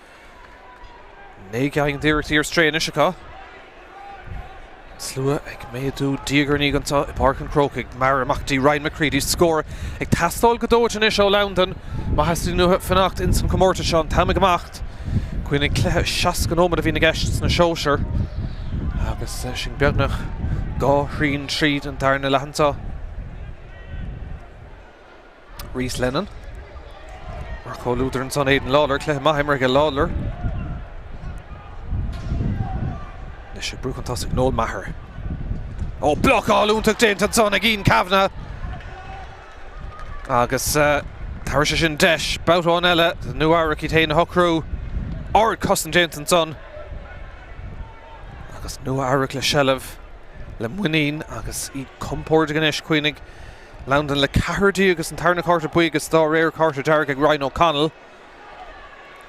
9 gceann d'iarrachtaí ar strae anois acu. Slua ag méadú diaidh ar ndiaidh anseo i bPáirc an Chrócaigh. Maher amach dtí Ryan McCready. Scór ag teastáil go dóite anois ó Londain má theastaíonn uathu fanacht ins an chomórtas seo. An t-am ag imeacht. Cuimhnigh cluiche 60 nóiméad a bhíonn i gceist sna sóisir agus sinn beagnach 2 thrian tríd an darna leath anseo. Rhys Lennon. Mar chomhluadar ansan Aidan Lawlor, cluiche maith imeartha ag Lawlor. Anois ag brú chun tosaigh Noel Maher. Ó, blocáil iontach déanta ansan ag Ian Kavanagh. Agus tabharfaidh sé sin deis babhta amháin eile do Nua Eabhrac iad féin a shocrú. Ard cosaint déanta ansan. Agus Nua Eabhrac le seilbh le muinín agus iad compordach anois. Cuimhnigh Londain le ceathrar déag agus an tarna cárta buí agus dá réir cárta dearg ag Ryan O'Connell.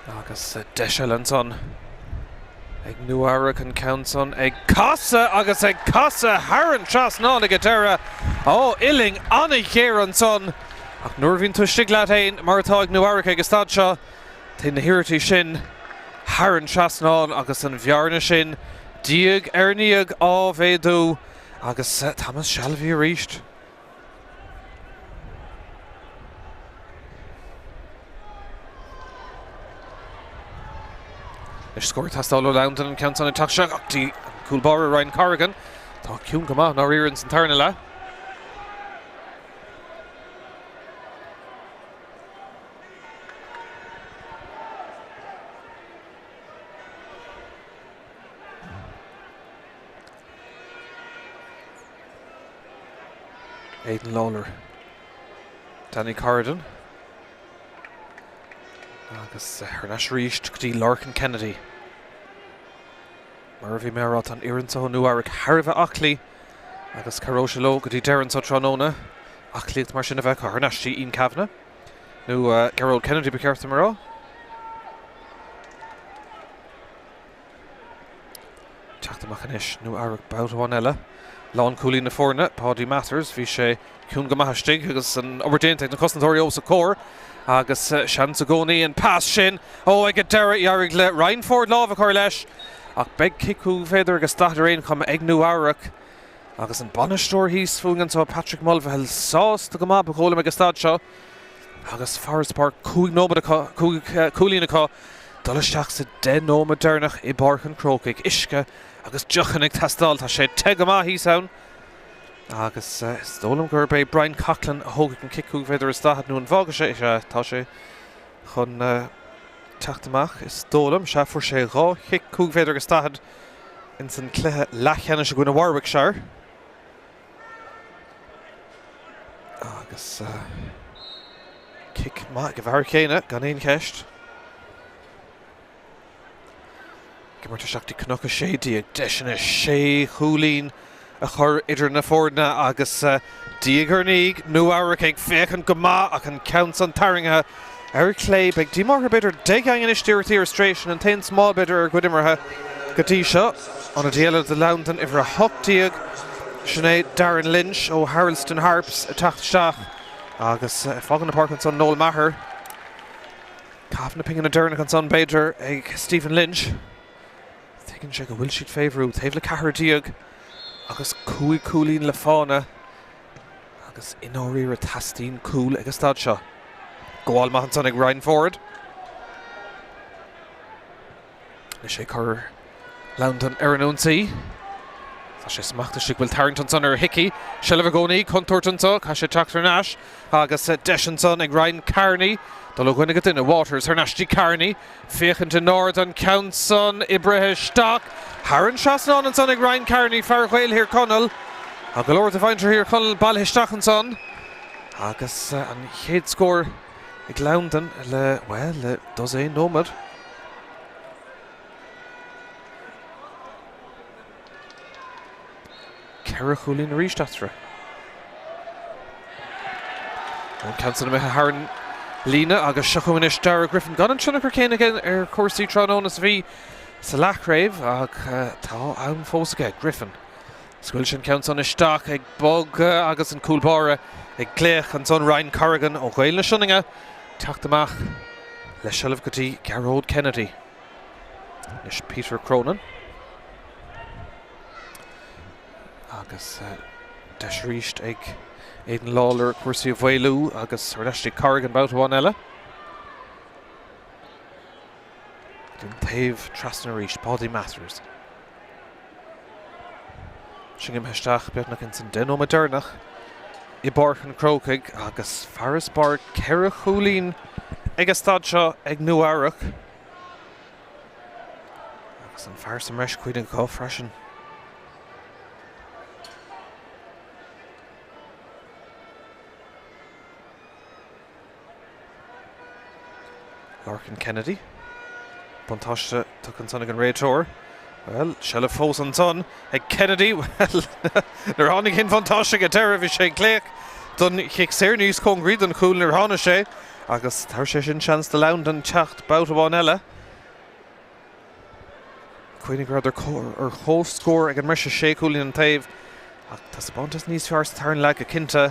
Agus deis eile ansan ag Nua Eabhrac an ceann san ag casadh agus ag casadh thar an trasnán ag an deireadh. Ó, uillinn an-ghéar ansan ach nuair a bhíonn tú istigh leat fhéin mar atá ag Nua Eabhrac ag an staid seo, téann na hiarrachtaí sin thar an trasnán agus an bhearna sin diaidh ar ndiaidh á mhéadú. Agus Thomas Shalvey arís. Anois scór ag teastáil ó Londain an ceann san ag teacht isteach go dtí an cúl báire Ryan Corrigan. Tá ciúin go maith i ndáiríre ins an tarna leath. Aidan Lawlor. Danny Corrigan. Agus thar n-ais arís go dtí Lorcan Kennedy. Mar a bhí mé a rá, tá an fhoireann seo ó Nua Eabhrac thar a bheith aclaí agus cabhróidh sé leo go dtí deireadh anseo tráthnóna. Aclaíocht mar sin a bheith acu. Thar n-ais dtí Ian Kavanagh. Nó Gearóid Kennedy ba cheart dom a rá. Teacht amach anois, Nua Eabhrac babhta amháin eile. Lánchúlaí na foirne, Paudie Mathers, bhí sé ciúin go maith istigh agus an obair déanta ag na cosantóirí os a comhair agus seans i gcónaí an pas sin ó ag an deireadh d'éirigh le Ryan Ford lámh a chur leis ach beidh cic 5 mhéadar agus 40 ar aon chuma ag Nua Eabhrac agus an bainisteoir thíos fúinn anseo Patrick Mulvihill sásta go maith ba dhóigh liom ag an staid seo. Agus farasbarr 5 nóiméad acu, 5 cúilín acu, dul isteach sa 10 nóiméad deireanach i bPáirc an Chrócaigh. Uisce agus deochanna ag teastáil, tá sé te go maith thíos ann. Agus is dóigh liom gurb é Brian Coughlan a thógfaidh an cic 5 mhéadar is 40 nó an bhfágfaidh sé, sea, tá sé chun teacht amach, is dóigh liom. Sea, fuair sé dhá chic 5 mhéadar agus 40 ins an cluiche leathcheannais i gcoinne Warwickshire. Agus cic maith ag an bhfear chéanna, gan aon cheist. Ag imirt isteach dtí Cnoc 16, deiseanna sé chúilín a chur idir na foirne agus diaidh ar ndiaidh, Nua Eabhrac ag féachaint go maith ach an ceann san tarraingthe ar clé. Beidh díomá orthu b'fhéidir 10 gceann anois d'iarrachtaí ar strae, sin an t-aon smál b'fhéidir ar a gcuid imeartha go dtí seo. Ionadaí eile do Londain, uimhir 18, sin é Darren Lynch ó Haroldston Harps ag teacht isteach agus ag fágáil na páirce ansan Noel Maher. Caitheamh na pingine deireanach ansan b'fhéidir ag Stephen Lynch. Tuigeann sé go bhfuil siad fé bhrú, taobh le 14 agus 5 cúilín le fána. Agus i ndáiríre teastaíonn cúl ag an staid seo. Gabháil maith ansan ag Ryan Ford. Anois ag cur Londain ar an ionsaí. Tá sé smachta istigh bhfuil tarraingt ansan ar Hickey. Seilbh i gcónaí, contúirt anseo, caithfidh sé teacht thar n-ais agus deis ansan ag Ryan Carney dul ó dhuine go duine. Waters thar n-ais dtí Carney. Féachaint in airde an ceann san oibrithe isteach thar an trasnán ansan ag Ryan Carney, fear Ghaeil Thír Chonaill. Tá go leor de mhuintir Thír Chonaill bailithe isteach ansan agus an chéad scór ag Londain le, bhuel, le dosaen nóiméad. 4 chúilín arís eatarthu. An ceann san imithe thar an líne agus seo chugainn anois Darragh Griffin. Gan an tionchar céanna aige ar chúrsaí tráthnóna is a bhí sa leathchraobh ach tá am fós aige. Griffin. Scaoil sé an ceann san isteach ag bogadh agus an cúl báire ag glaoch ansan Ryan Corrigan ó Ghaeil na Sionainne teacht amach le seilbh go dtí Gearóid Kennedy. Anois Peter Cronin. Agus deis arís ag Aidan Lawlor cúrsaí a mhaolú agus thar n-ais ag Corrigan babhta amháin eile. Go dtí an taobh trasna arís, Paudie Mathers. Sinn imithe isteach beagnach ins an 10 nóiméad deireanach i bPáirc an Chrócaigh agus farasbarr 4 chúilín ag an staid seo ag Nua Eabhrac. Agus an fear sa mbreis cuimhnigh acu freisin. Lorcan Kennedy. Buntáiste tugtha ansan ag an réiteoir. Bhuel, seilbh fós ansan ag Kennedy. Bhuel, nuair a tháinig an bhuntáiste ag an deireadh bhí sé ag glaoch don chic saor níos cóngaraí don chúl nuair a tháinig sé agus tabharfaidh sé sin seans do Londain teacht babhta amháin eile. Cuimhnigh go rabhadar ar comhscór ag an mbriseadh, sé chúilín an taobh, ach taispeántas níos fearr sa tarna leath go cinnte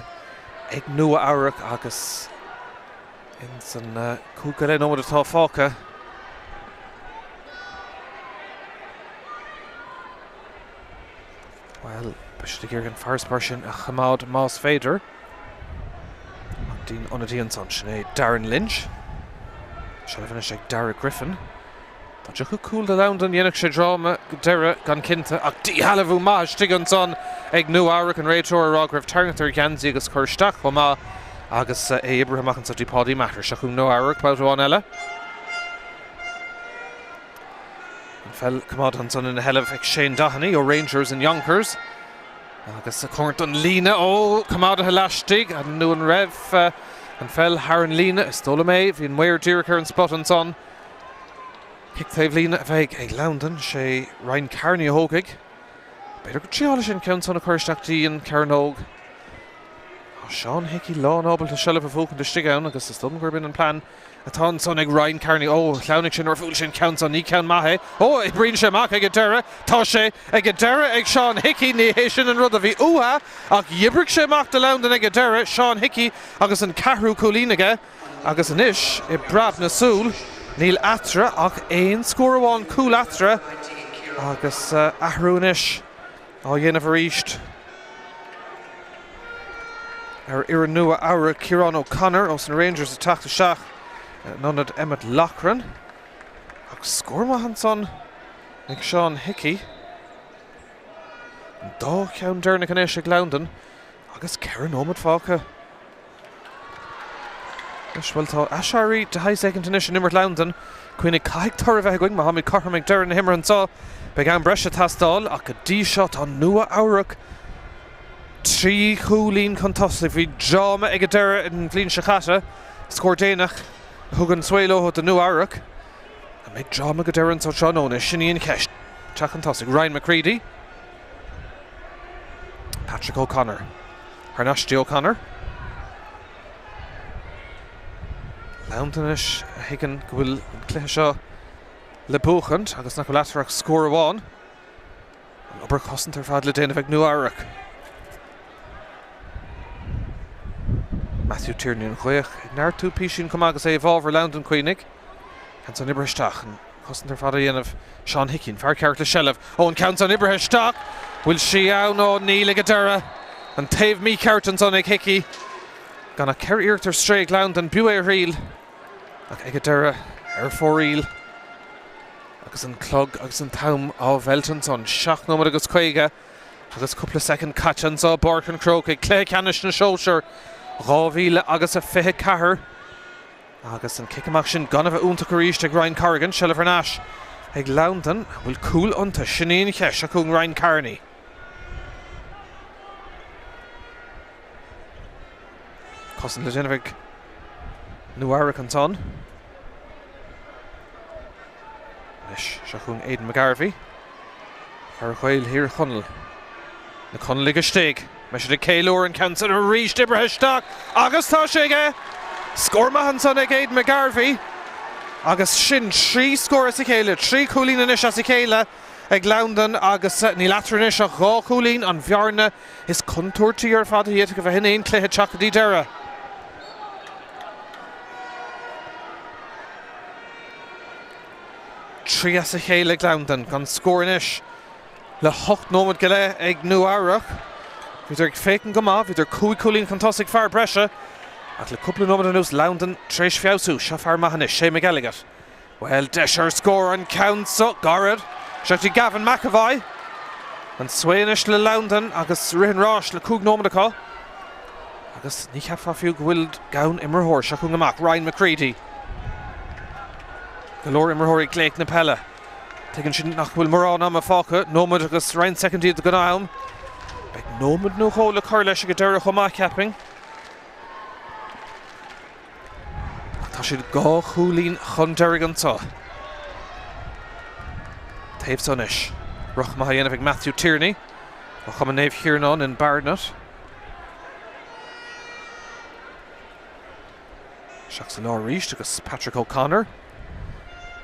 ag Nua Eabhrac agus ins an 5 go leith nóiméad atá fágtha. Bhuel, beidh siad ag iarraidh an farasbarr sin a choimeád más féidir. Ach dtí an ionadaí ansan, sin é Darren Lynch. Seilbh anois ag Darragh Griffin. Dá dtiocfadh cúl do Londain, dhéanfadh sé dráma go deireadh gan cinnte, ach díshealbhú maith istigh ansan ag Nua Eabhrac, an réiteoir ag rá go raibh tarraingt ar gheansaí agus cur isteach chomh maith agus é oibrithe amach anso dtí Paudie Mathers. Seo chugainn Nua Eabhrac, babhta amháin eile. An pheil coimeádta ansan ina sheilbh ag Shane Doheny ó Rangers in Yonkers. Agus cóngarach don líne, ó, coimeádaithe laistigh, nó an raibh an pheil thar an líne? Is dóigh liom é, bhí an maor díreach ar an spot ansan. Cic taobh líne a bheidh ag Londain, sé Ryan Carney a thógfaidh. B'fhéidir go dtriálfaidh sé an ceann san a chur isteach dtí an cearnóg. Tá Seán Hickey lán ábalta seilbh a bhuachaint istigh ann agus is dóigh liom gurb in an plean atá ansan ag Ryan Carney. Ó, shleamhnaigh sé nuair a bhuail sé an ceann san. Ní ceann maith é. Ó, oibríonn sé amach ag an deireadh. Tá sé ag an deireadh ag Seán Hickey. Ní hé sin an rud a bhí uathu ach dh'oibrigh sé amach do Londain ag an deireadh. Seán Hickey agus an ceathrú cúilín aige. Agus anois, i bpreab na súl, níl eatarthu ach aon scór amháin, cúl eatarthu agus athrú anois á dhéanamh arís ar fhoireann Nua Eabhrac, Ciarán O'Connor ós na Rangers ag teacht isteach in ionad Emmet Loughran. Ach scór maith ansan ag Seán Hickey. An dá cheann deireanach anois ag Londain agus 4 nóiméad fágtha. Anois, bhuel, tá aiséirí de shaghas éicint anois in imirt Londain. Cuimhnigh, caithfidh toradh a bheith againn má táimid cothrom ag deireadh na himeartha anseo. Beidh am breise ag teastáil ach go dtí seo tá Nua Eabhrac 3 chúilín chun tosaigh. Bhí dráma ag an deireadh an bhliain seo caite, scór déanach a thug an svae leo do Nua Eabhrac. An mbeidh dráma go deireadh anseo tráthnóna? Sin í an cheist. Teacht chun tosaigh, Ryan McCready. Patrick O'Connor. Thar n-ais dtí O'Connor. Londain anois a thuigeann go bhfuil an cluiche seo le buachaint agus nach bhfuil eatarthu ach scór amháin. An obair chosanta ar fad le déanamh ag Nua Eabhrac. Matthew Tierney an ghaoth ag neartú písín chomh maith agus é i bhfabhar Londain cuimhnigh. Ceann san oibrithe isteach. An chosaint ar fad á dhéanamh. Seán Hickey, an fear ceart le seilbh. Ó, an ceann san oibrithe isteach. Bhfuil sí ann? Ó, níl ag an deireadh. An taobh mícheart ansan ag Hickey. Gan ach 4 iarracht ar strae ag Londain. B'fhiú é a thriail. Ach ag an deireadh, ar fóraoil. Agus an clog agus an t-am á mheilt ansan. 7 nóiméad agus 50 agus cúpla soicind caite anso i bPáirc an Chrócaigh. Cluiche Ceannais na Sóisear 2000 agus a 24. Agus an cic amach sin gan a bheith iontach arís ag Ryan Corrigan, seilbh thar n-ais ag Londain. An bhfuil cúl iontu? Sin í an cheist. Seo chugainn Ryan Carney. Cosaint le déanamh ag Nua Eabhrac ansan. Anois, seo chugainn Aidan McGarvey. Fear Ghaeil Thír Chonaill. Na Conallaigh istigh. Beidh siad ag ceiliúradh an ceann san arís oibrithe isteach agus tá sé aige! Scór maith ansan ag Aidan McGarvey. Agus sin 3 scór as a chéile, 3 chúilín anois as a chéile ag Londain agus níl eatarthu anois ach 2 chúilín, an bhearna is contúirtí ar fad a d'fhéadfadh a bheith in aon chluiche teacht go dtí deireadh. 3 as a chéile ag Londain, gan scór anois le hocht nóiméad go leith ag Nua Eabhrac. Bhíodar ag féachaint go maith, bhíodar 5 chúilín chun tosaigh, fear breise, ach le cúpla nóiméad anuas Londain tar éis feabhsú. Seo fear maith anois, Shane McElligott. Bhuel, deis ar scór an ceann so, gairid. Isteach go dtí Gavin McEvoy. An svae anois le Londain agus rith an ráis le 5 nóiméad acu. Agus ní cheapfá fiú go bhfuil gann imreoir. Seo chugainn amach Ryan McCready. Go leor imreoirí ag glaoch na peile. Tuigeann siad nach bhfuil mórán ama fágtha, nóiméad agus roinnt soicindí de ghnáth-am. Beidh nóiméad nó dhó le cur leis ag an deireadh chomh maith, cheapfainn. Ach tá siad 2 chúilín chun deiridh anseo. Taobh seo anois. Ruc maith á dhéanamh ag Matthew Tierney ó Chumann Naomh Chiarnáin in Barnet. Isteach sa lár arís agus Patrick O'Connor.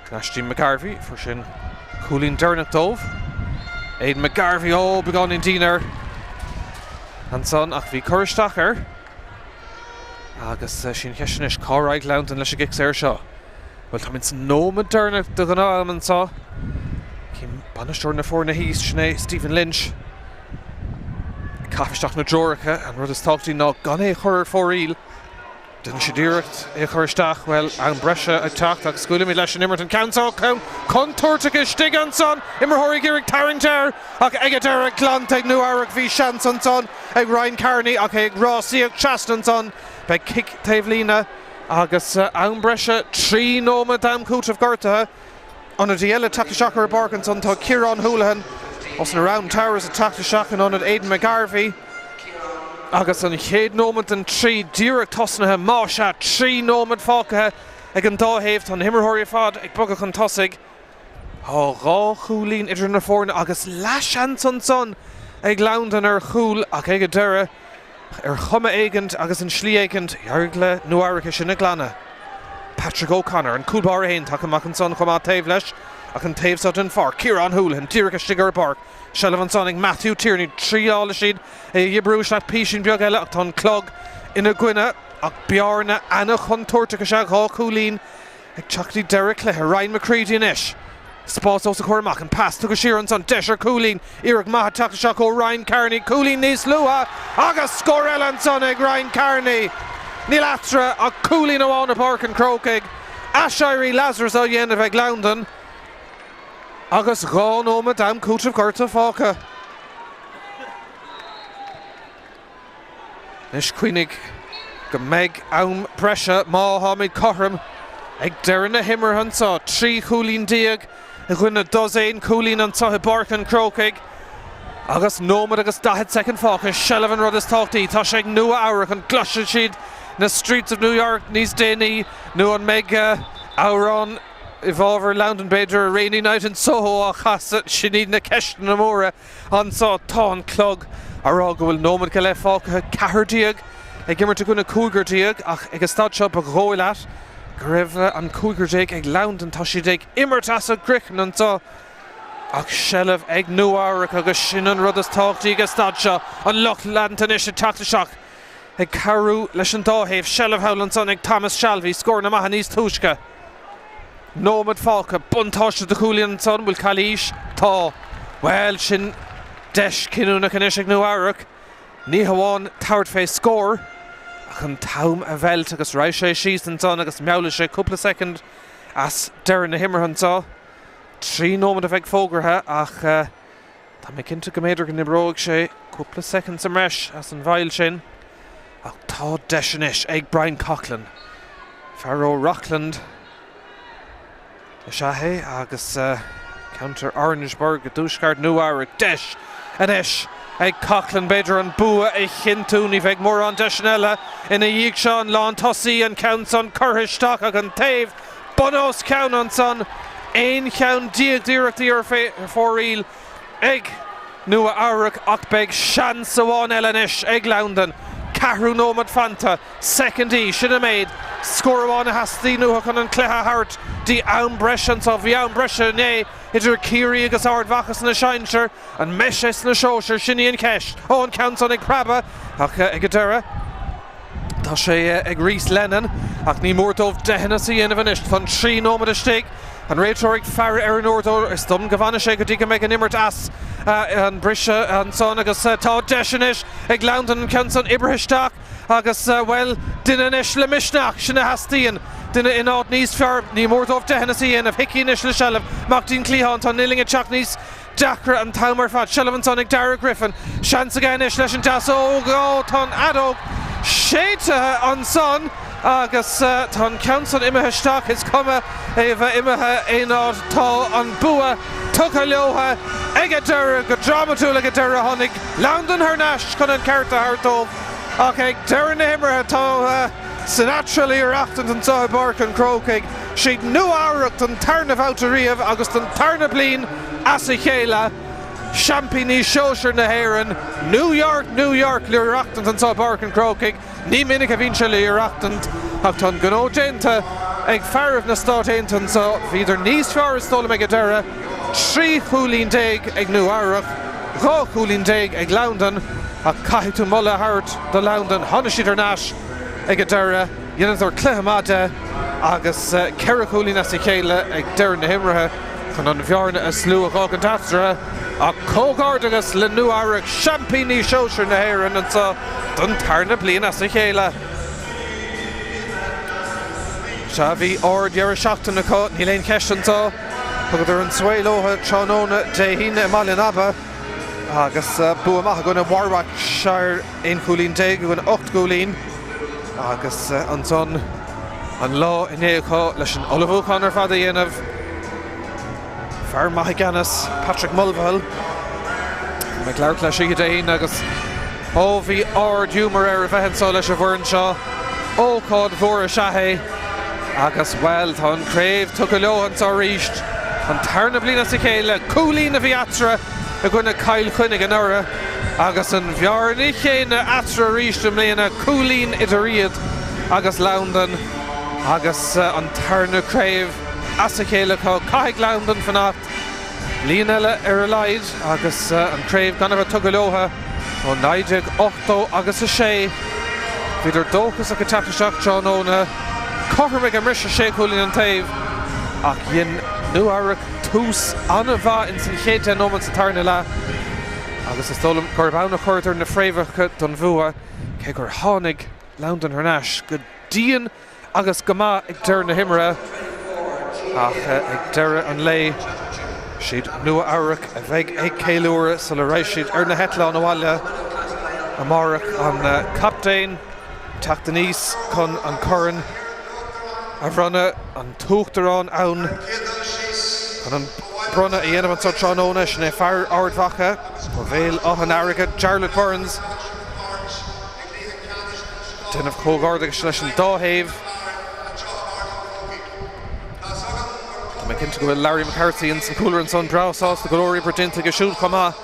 Thar n-ais dtí McGarvey, fuair sé an cúilín deireanach dóibh. Aidan McGarvey, ó, beagáinín dian air ansan ach bhí cur isteach air. Agus sí an cheist anois, cá raghaidh Londain leis an gcic saor seo? Bhuel, táimid sa nóiméad deireanach de ghnáth-am anseo. Cím bainisteoir na foirne thíos, sin é Stephen Lynch, ag caitheamh isteach na dtreoracha. An rud is tábhachtaí ná gan é a chur ar fóraoil. Déanann siad iarracht é a chur isteach, bhuel, am breise ag teacht agus scaoilfimid leis an imirt an ceann seo, ceann contúirteach istigh ansan, imreoirí ag iarraidh tarraingt air ach ag an deireadh glanta ag Nua Eabhrac, bhí seans ansan ag Ryan Carney ach é ag rásaíocht trasna ansan, beidh cic taobh líne agus am breise, 3 nóiméad d'am cúitimh gortaithe. Ionadaí eile ag teacht isteach ar an bpáirc ansan tá Ciarán Houlihan os na Round Towers ag teacht isteach in ionad Aidan McGarvey agus an chéad nóiméad den 3 díreach tosnaithe, más ea, 3 nóiméad fágtha ag an dá thaobh. Tá na himreoirí ar fad ag bogadh chun tosaigh. Tá 2 chúilín idir na foirne agus leathsheans ansan ag Londain ar chúl ach ag an deireadh, Ar chuma éigint agus i slí éigint, d'éirigh le Nua Eabhrac é sin a ghlanadh. Patrick O'Connor, an cúl báire féin, tagtha amach ansan chomh maith taobh leis ach an taobh seo den pháirc. Ciarán Houlihan díreach istigh ar an bpáirc. Seilbh ansan ag Matthew Tierney. Triálfaidh siad é a dhíbriú isteach písín beag eile ach tá an clog ina gcoinne. Ach bearna ana-chontúirteach is ea 2 chúilín Ag teacht go dtí deireadh cluiche, Ryan McCready anois. Spás os a chomhair amach, an pas tugtha siar ansan, deis ar chúilín, iarracht maith ag teacht isteach ó Ryan Carney, cúilín níos luaithe agus scór eile ansan ag Ryan Carney. Níl eatarthu ach cúilín amháin i bPáirc an Chrócaigh. Aiséirí Lazarus á dhéanamh ag Londain agus 2 nóiméad d'am cúitimh gortaithe fágtha. Anois cuimhnigh go mbeidh am breise má tháimid cothrom ag deireadh na himeartha anseo. 13 chúilín i gcoinne dosaen cúilín anseo i bPáirc an Chrócaigh agus nóiméad agus 40 soicind fágtha. Seilbh an rud is tábhachtaí. Tá sé ag Nua Eabhrac. An gcloisfidh siad na Streets of New York níos déanaí nó an mbeidh amhrán i bhfabhar Londain b'fhéidir, A Rainy Night in Soho á chasadh? Sin iad na ceisteanna móra. Anseo tá an clog á rá go bhfuil nóiméad go leith fágtha, 14 ag imirt i gcoinne cúigear déag, ach ag an staid seo ba dhóigh leat go raibh an cúigear déag ag Londain. Tá siad ag imirt as a gcraiceann anseo ach seilbh ag Nua Eabhrac agus sin an rud is tábhachtaí ag an staid seo. An lucht leanta anois ag teacht isteach ag cabhrú leis an dá thaobh. Seilbh thall ansan ag Thomas Shalvey, scóranna maithe níos túisce. Nóiméad fágtha. Buntáiste de chúilín ansan. Bhfuil calaois? Tá. Bhuel, sin deis chinniúnach anois ag Nua Eabhrac. Ní hamháin tabhairt fé scór, ach an t-am a mheilt agus raghaidh sé síos ansan agus meallfaidh sé cúpla soicind as deireadh na himeartha anseo. 3 nóiméad a bheidh fógartha ach tá mé cinnte go mb'fhéidir go n-oibreoidh sé cúpla soicind sa mbreis as an bhfeill sin. Ach tá deis anois ag Brian Coughlan, fear ó Rockland is ea é agus ceantar Orangeburg i dtuaisceart Nua Eabhrac. Deis anois ag Coughlan b'fhéidir an bua a chinntiú. Ní bheidh mórán deiseanna eile ina dhiaidh seo. An lántosaí, an ceann san curtha isteach ach an taobh bun os cionn ansan. 11 cheann d'iarrachtaí ar fóraoil ag Nua Eabhrac ach beidh seans amháin eile anois ag Londain. Ceathrú nóiméad fanta. Soicindí, sin an méid. Scór amháin a theastaíonn uathu chun an cluiche a thabhairt dtí am breise anseo. Bhí am breise inné idir Ciarraí agus Ard Mhacha sna sinsir. An mbeidh sé sna sóisir? Sin í an cheist. Ó, an ceann san ag preabadh ach ag an deireadh tá sé ag Rhys Lennon ach ní mór dóibh deitheanas a dhéanamh anois. Tá an 3 nóiméad istigh. An réiteoir ag faire ar an uaireadóir. Is dóigh liom go bhfanfaidh sé go dtí go mbeidh an imirt as an briseadh ansan agus tá deis anois ag Loudon an ceann san oibrithe isteach agus, bhuel, duine anois le misneach, sin a theastaíonn, duine in áit níos fearr. Ní mór dóibh deitheanas a dhéanamh. Hickey anois le seilbh. Amach dtí'n cliathán. Tá an uillinn ag teacht níos deacra an t-am ar fad. Seilbh ansan ag Darragh Griffin. Seans aige anois leis an deasóg. Ó, tá an fheadóg séidte ansan agus tá an ceann san imithe isteach. Is cuma é a bheith imithe aon áit. Tá an bua tugtha leo ag an deireadh. Go drámatúil ag an deireadh tháinig Loudon thar n-ais chun an ceart a thabhairt dóibh ach ag deireadh na himeartha tá Sinatra le haireachtaint anseo i bPáirc an Chrócaigh. Siad Nua-Eabhrac don tarna bhabhta riamh agus don tarna bliain as a chéile, seaimpíní sóisir na hÉireann, New York, New York le haireachtaint anseo i bPáirc an Chrócaigh. Ní minic a bhíonn sé le haireachtaint ach tá an gnó déanta ag fearaibh na Stát Aontaithe anseo. Bhíodar níos fearr is dóigh liom ag an deireadh, 13 chúilín ag Nua-Eabhrac, 12 chúilín ag Loudon ach caithfidh tú moladh a thabhairt do Loudon, tháinig siad thar n-ais ag an deireadh. Dheineadar cluiche maith de agus 4 chúilín as a chéile ag deireadh na himeartha chun an bhearna is lú a dh'fhágaint eatarthu. Ach comhghairdeachas le Nua-Eabhrac, seaimpíní sóisir na hÉireann anseo don tarna bliain as a chéile. Sea, bhí ard-dheireadh seachtaine acu, níl aon cheist anseo. Thugadar an svae leo tráthnóna Dé hAoine i mBaile an Aba agus bua maith i gcoinne Warwickshire. 11 chúilín i gcoinne 8 gcúilín agus ansan an lá inné acu leis an ullmhúchán ar fad a dhéanamh. Fear maith i gceannas, Patrick Mulvihill. Bhí mé ag labhairt leis oíche Dé hAoine agus ó bhí ard-ghiúmar air a bheith anso leis an bhfoireann seo. Ócáid mhór is ea é agus, bhuel, tá an chraobh tugtha leo anso arís, an tarna bliain as a chéile. Cúilín a bhí eatarthu i gcoinne Cill Chainnigh anuraidh agus an bhearna chéanna eatarthu arís i mbliana, cúilín idir iad agus Loudon agus an tarna craobh as a chéile acu. Caithfidh Loudon fanacht bliain eile ar a laghad agus an chraobh gan a bheith tugtha leo ó 1980 agus 6. Bhíodar dóchasach ag teacht isteach tráthnóna, cothrom ag an mbriseadh, sé chúilín an taobh ach dhein Nua-Eabhrac tús an-mhaith ins an chéad 10 nóiméad sa tarna leath agus is dóigh liom gurb ann a chuireadar na fréamhacha don bhua, cé gur tháinig Loudon thar n-ais go dian agus go maith ag deireadh na himeartha. Ach ag deireadh an lae, siad Nua-Eabhrac a bheidh ag ceiliúradh sula raghaidh siad ar na heitleáin abhaile amárach. An captaen ag teacht aníos chun an corn a bhronnadh, an tUachtarán ann chun an bronnadh a dhéanamh anseo tráthnóna. Sin é fear Ard Mhacha ó Bhéal Átha an Fhairche, Jarlath Burns, ag déanamh comhghairdeachais leis an dá thaobh. Tá mé cinnte go bhfuil Larry McCarthy ins an chúlra ansan breá sásta go leor oibre déanta aige siúd chomh maith.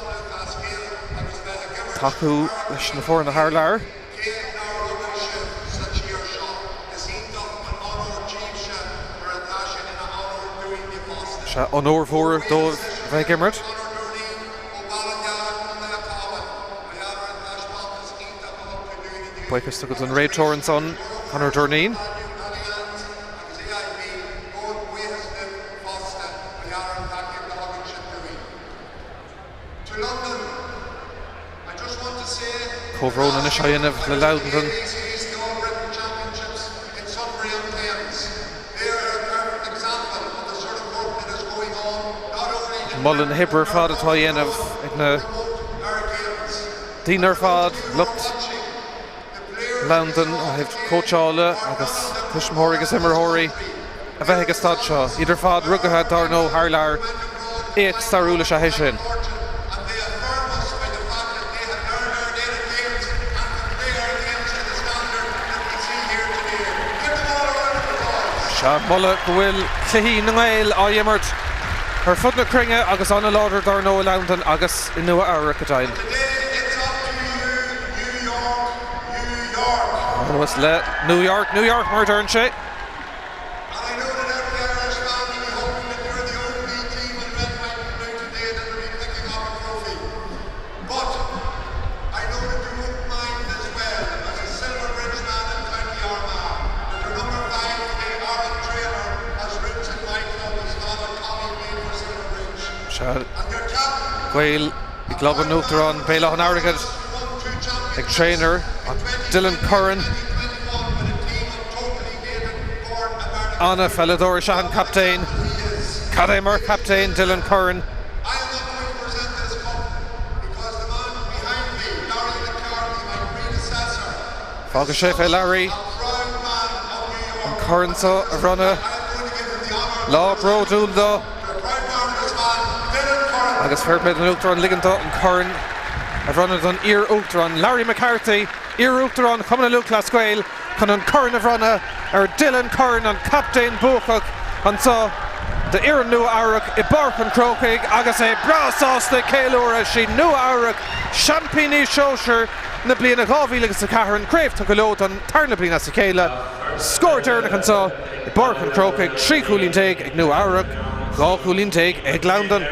Tacú leis na foirne thar lear. Cé nár rugadh sibh sa tír seo, is iontach an onóir díbhse mar atá sé ina onóir dúinne fosta. Sea, onóir mhór dóibh a bheith ag imirt. Conor Durneen ó Bhaile Ghearr, Contae an Chabháin, mar gheall ar an taispeántas iontach a thug tú dúinn inniu. Buíochas tugtha don réiteoir ansan, Conor Durneen. Agus AIB, gabhaim buíochas libh fosta mar gheall ar an tacaíocht a thugann sibh dúinn. Comhbhrón anois á dhéanamh le Loudon. Moladh na hoibre ar fad atá á dhéanamh ag na daoine ar fad, lucht Loudon ó thaobh cóitseála agus tuismitheoirí agus imreoirí a bheith ag an staid seo. Iad ar fad rugaithe, dár ndóigh, thar lear. Éacht stairiúil is ea é sin. Sea, moladh go bhfuil Cluichí na nGael á imirt ar fud na cruinne agus an-láidir dár ndóigh i Loudon agus i Nua Eabhrac, go deimhin. New York, New York. Anuas le New York, New York mar a deireann sé. Sea, Gaeil i gClub an Uachtaráin, Béal Átha an Airgid ag traenáil Dylan Curran. Ana-pheileadóir is ea an captaen. Cad é mar chaptaen Dylan Curran. Fágfaidh sé fé Larry an corn seo a bhronnadh. Lá bródúil dó. Agus fair play don Uachtarán ligean dó an corn a bhronnadh don iar-Uachtarán Larry McCarthy, iar-Uachtarán Chumann na Lúthchleas Gael, chun an corn a bhronnadh ar Dylan Curran, an captaen buacach anseo d'fhoireann Nua Eabhrac i bPáirc an Chrócaigh agus é breá sásta ag ceiliúradh. 'Sí Nua Eabhrac seaimpíní sóisir na bliana 2004, an chraobh tugtha leo don tarna bliain as a chéile. Scór deireanach anseo i bPáirc an Chrócaigh, 13 chúilín ag Nua Eabhrac, 12 chúilín ag Londain.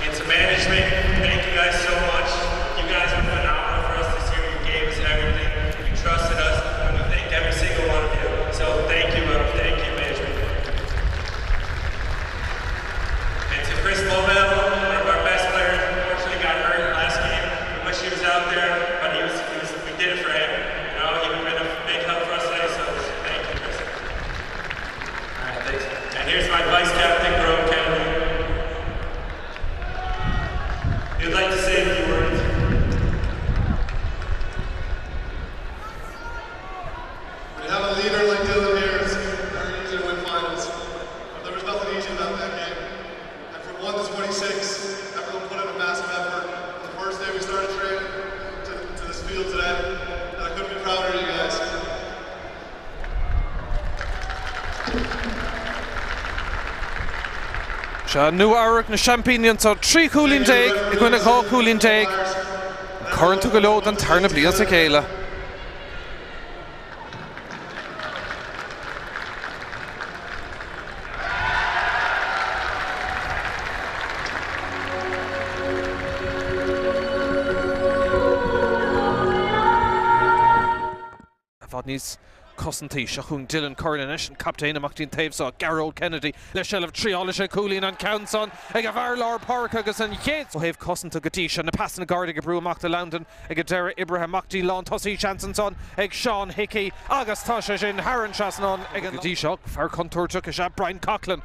And to management, thank you guys so much. You guys were phenomenal for us this year. You gave us everything. You trusted us, and we thank every single one of you. So thank you, um, thank you, management. And to Chris Lovell, one of our best players, unfortunately got hurt last game. We wish he was out there, but he was, he was, we did it for him. You know, he would have been a big help for us today, so thank you, Chris. All right, thanks. And here's my vice captain, Grove Kennedy. He'd like to say a few words. When you have a leader like Dylan here, it's very easy to win finals. But there was nothing easy about that game. And from 1 to 26, everyone put in a massive effort. From the first day we started training to, to this field today, and I couldn't be prouder of you guys. Sea, Nua Eabhrac na seaimpíní anseo, 13 chúilín i gcoinne 12 chúilín. Corn tugtha leo don tarna bliain as a chéile. I bhfad níos cosantaí. Seo chugainn Dylan Curran anois, an captaen, amach dtí'n taobh seo. Gearóid Kennedy le seilbh triálfaidh sé cúilín an ceann san ag an bhfear lár páirce agus an chéad. Ó thaobh cosanta go dtí seo, na pasanna gairid ag brú amach do Londain ag an deireadh oibrithe amach dtí lántosaí seans ansan ag Seán Hickey agus tá sé sin thar an trasnán ag an. Go dtí seo, fear contúirteach is ea Brian Coughlan.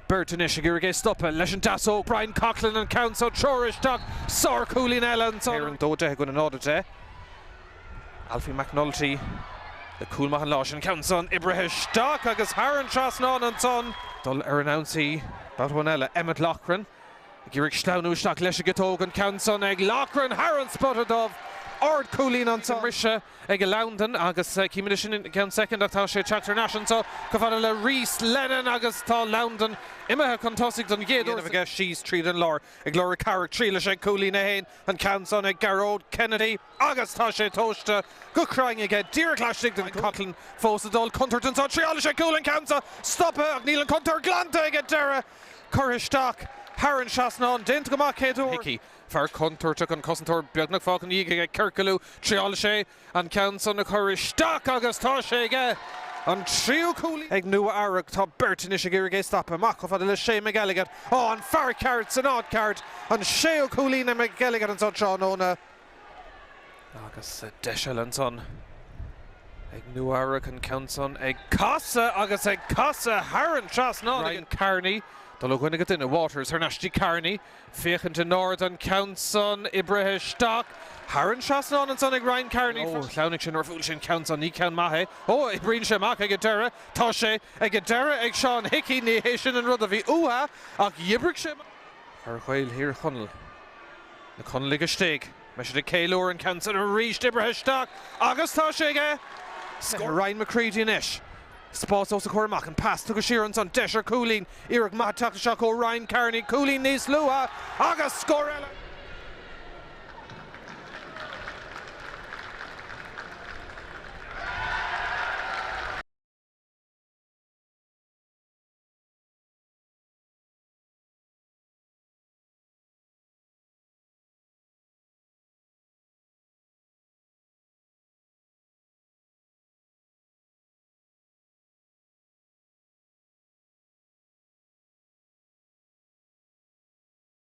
Beirt anois ag iarraidh é stopadh leis an deasóg. Brian Coughlan an ceann so treoraithe isteach. Sárchúilín eile ansan. Éireann 2-10 i gcoinne 0-10. Alfie McNulty le cúl maith an lá sin. Ceann san oibrithe isteach agus thar an trasnán ansan. Dul ar an ionsaí babhta amháin eile. Emmet Loughran ag iarraidh sleamhnú isteach leis an gciotóg. An ceann san ag Loughran thar an spota dubh. Ard chúilín ansan. Briseadh ag Londain agus címid sin i gceann soicind ach tá sé ag teacht thar n-ais anso chomh fada le Rhys Lennon agus tá Londain imithe chun tosaigh don gcéad uair aige síos tríd an lár ag lorg cabhrach. Triailfidh sé cúilín é féin. An ceann san ag Gearóid Kennedy agus tá sé tomhaiste go cruinn aige díreach laistigh den Coughlan fós ag dul. Contúirt anseo, triálfaidh sé cúl an ceann seo stoptha ach níl an chontúirt glanta ag an deireadh. Curtha isteach thar an trasnán. Déanta go maith chéad uair. Hickey, fear contúirteach, an cosantóir beagnach fágtha ina dhiaidh aige. Ciorcalú, triálfaidh sé an ceann san a chur isteach agus tá sé aige! An tríú cúilín ag Nua Eabhrac. Tá beirt anois ag iarraidh é stopadh. Amach chomh fada le Shane McElligott. Ó, an fear ceart san áit ceart! An séú cúilín ag McElligott ansan tráthnóna. Agus deis eile ansan ag Nua Eabhrac an ceann san ag casadh agus ag casadh thar an trasnán. Ryan Carney. Dul ó dhuine go duine, Waters thar n-ais dtí Kearney, féachaint in ard an ceann san oibrithe isteach thar an trasnán ansan ag Ryan Kearney. Ó, shleamhnaigh sé nuair a bhuail sé an ceann san, ní ceann maith é. Ó, oibríonn sé amach ag an deireadh. Tá sé ag an deireadh ag Seán Hickey, ní hé sin an rud a bhí uatha ach dh'oibrigh sé amach. Ar Ghaeil Thír Chonaill, na Conallaigh istigh. Beidh siad ag ceiliúradh an ceann san arís oibrithe isteach agus tá sé aige! Scór Ryan McCready anois. Spás os a chomhair amach, an pas tugtha siar ansan, deis ar chúilín, iarracht maith ag teacht isteach ó Ryan Kearney, cúilín níos luaithe agus scór eile!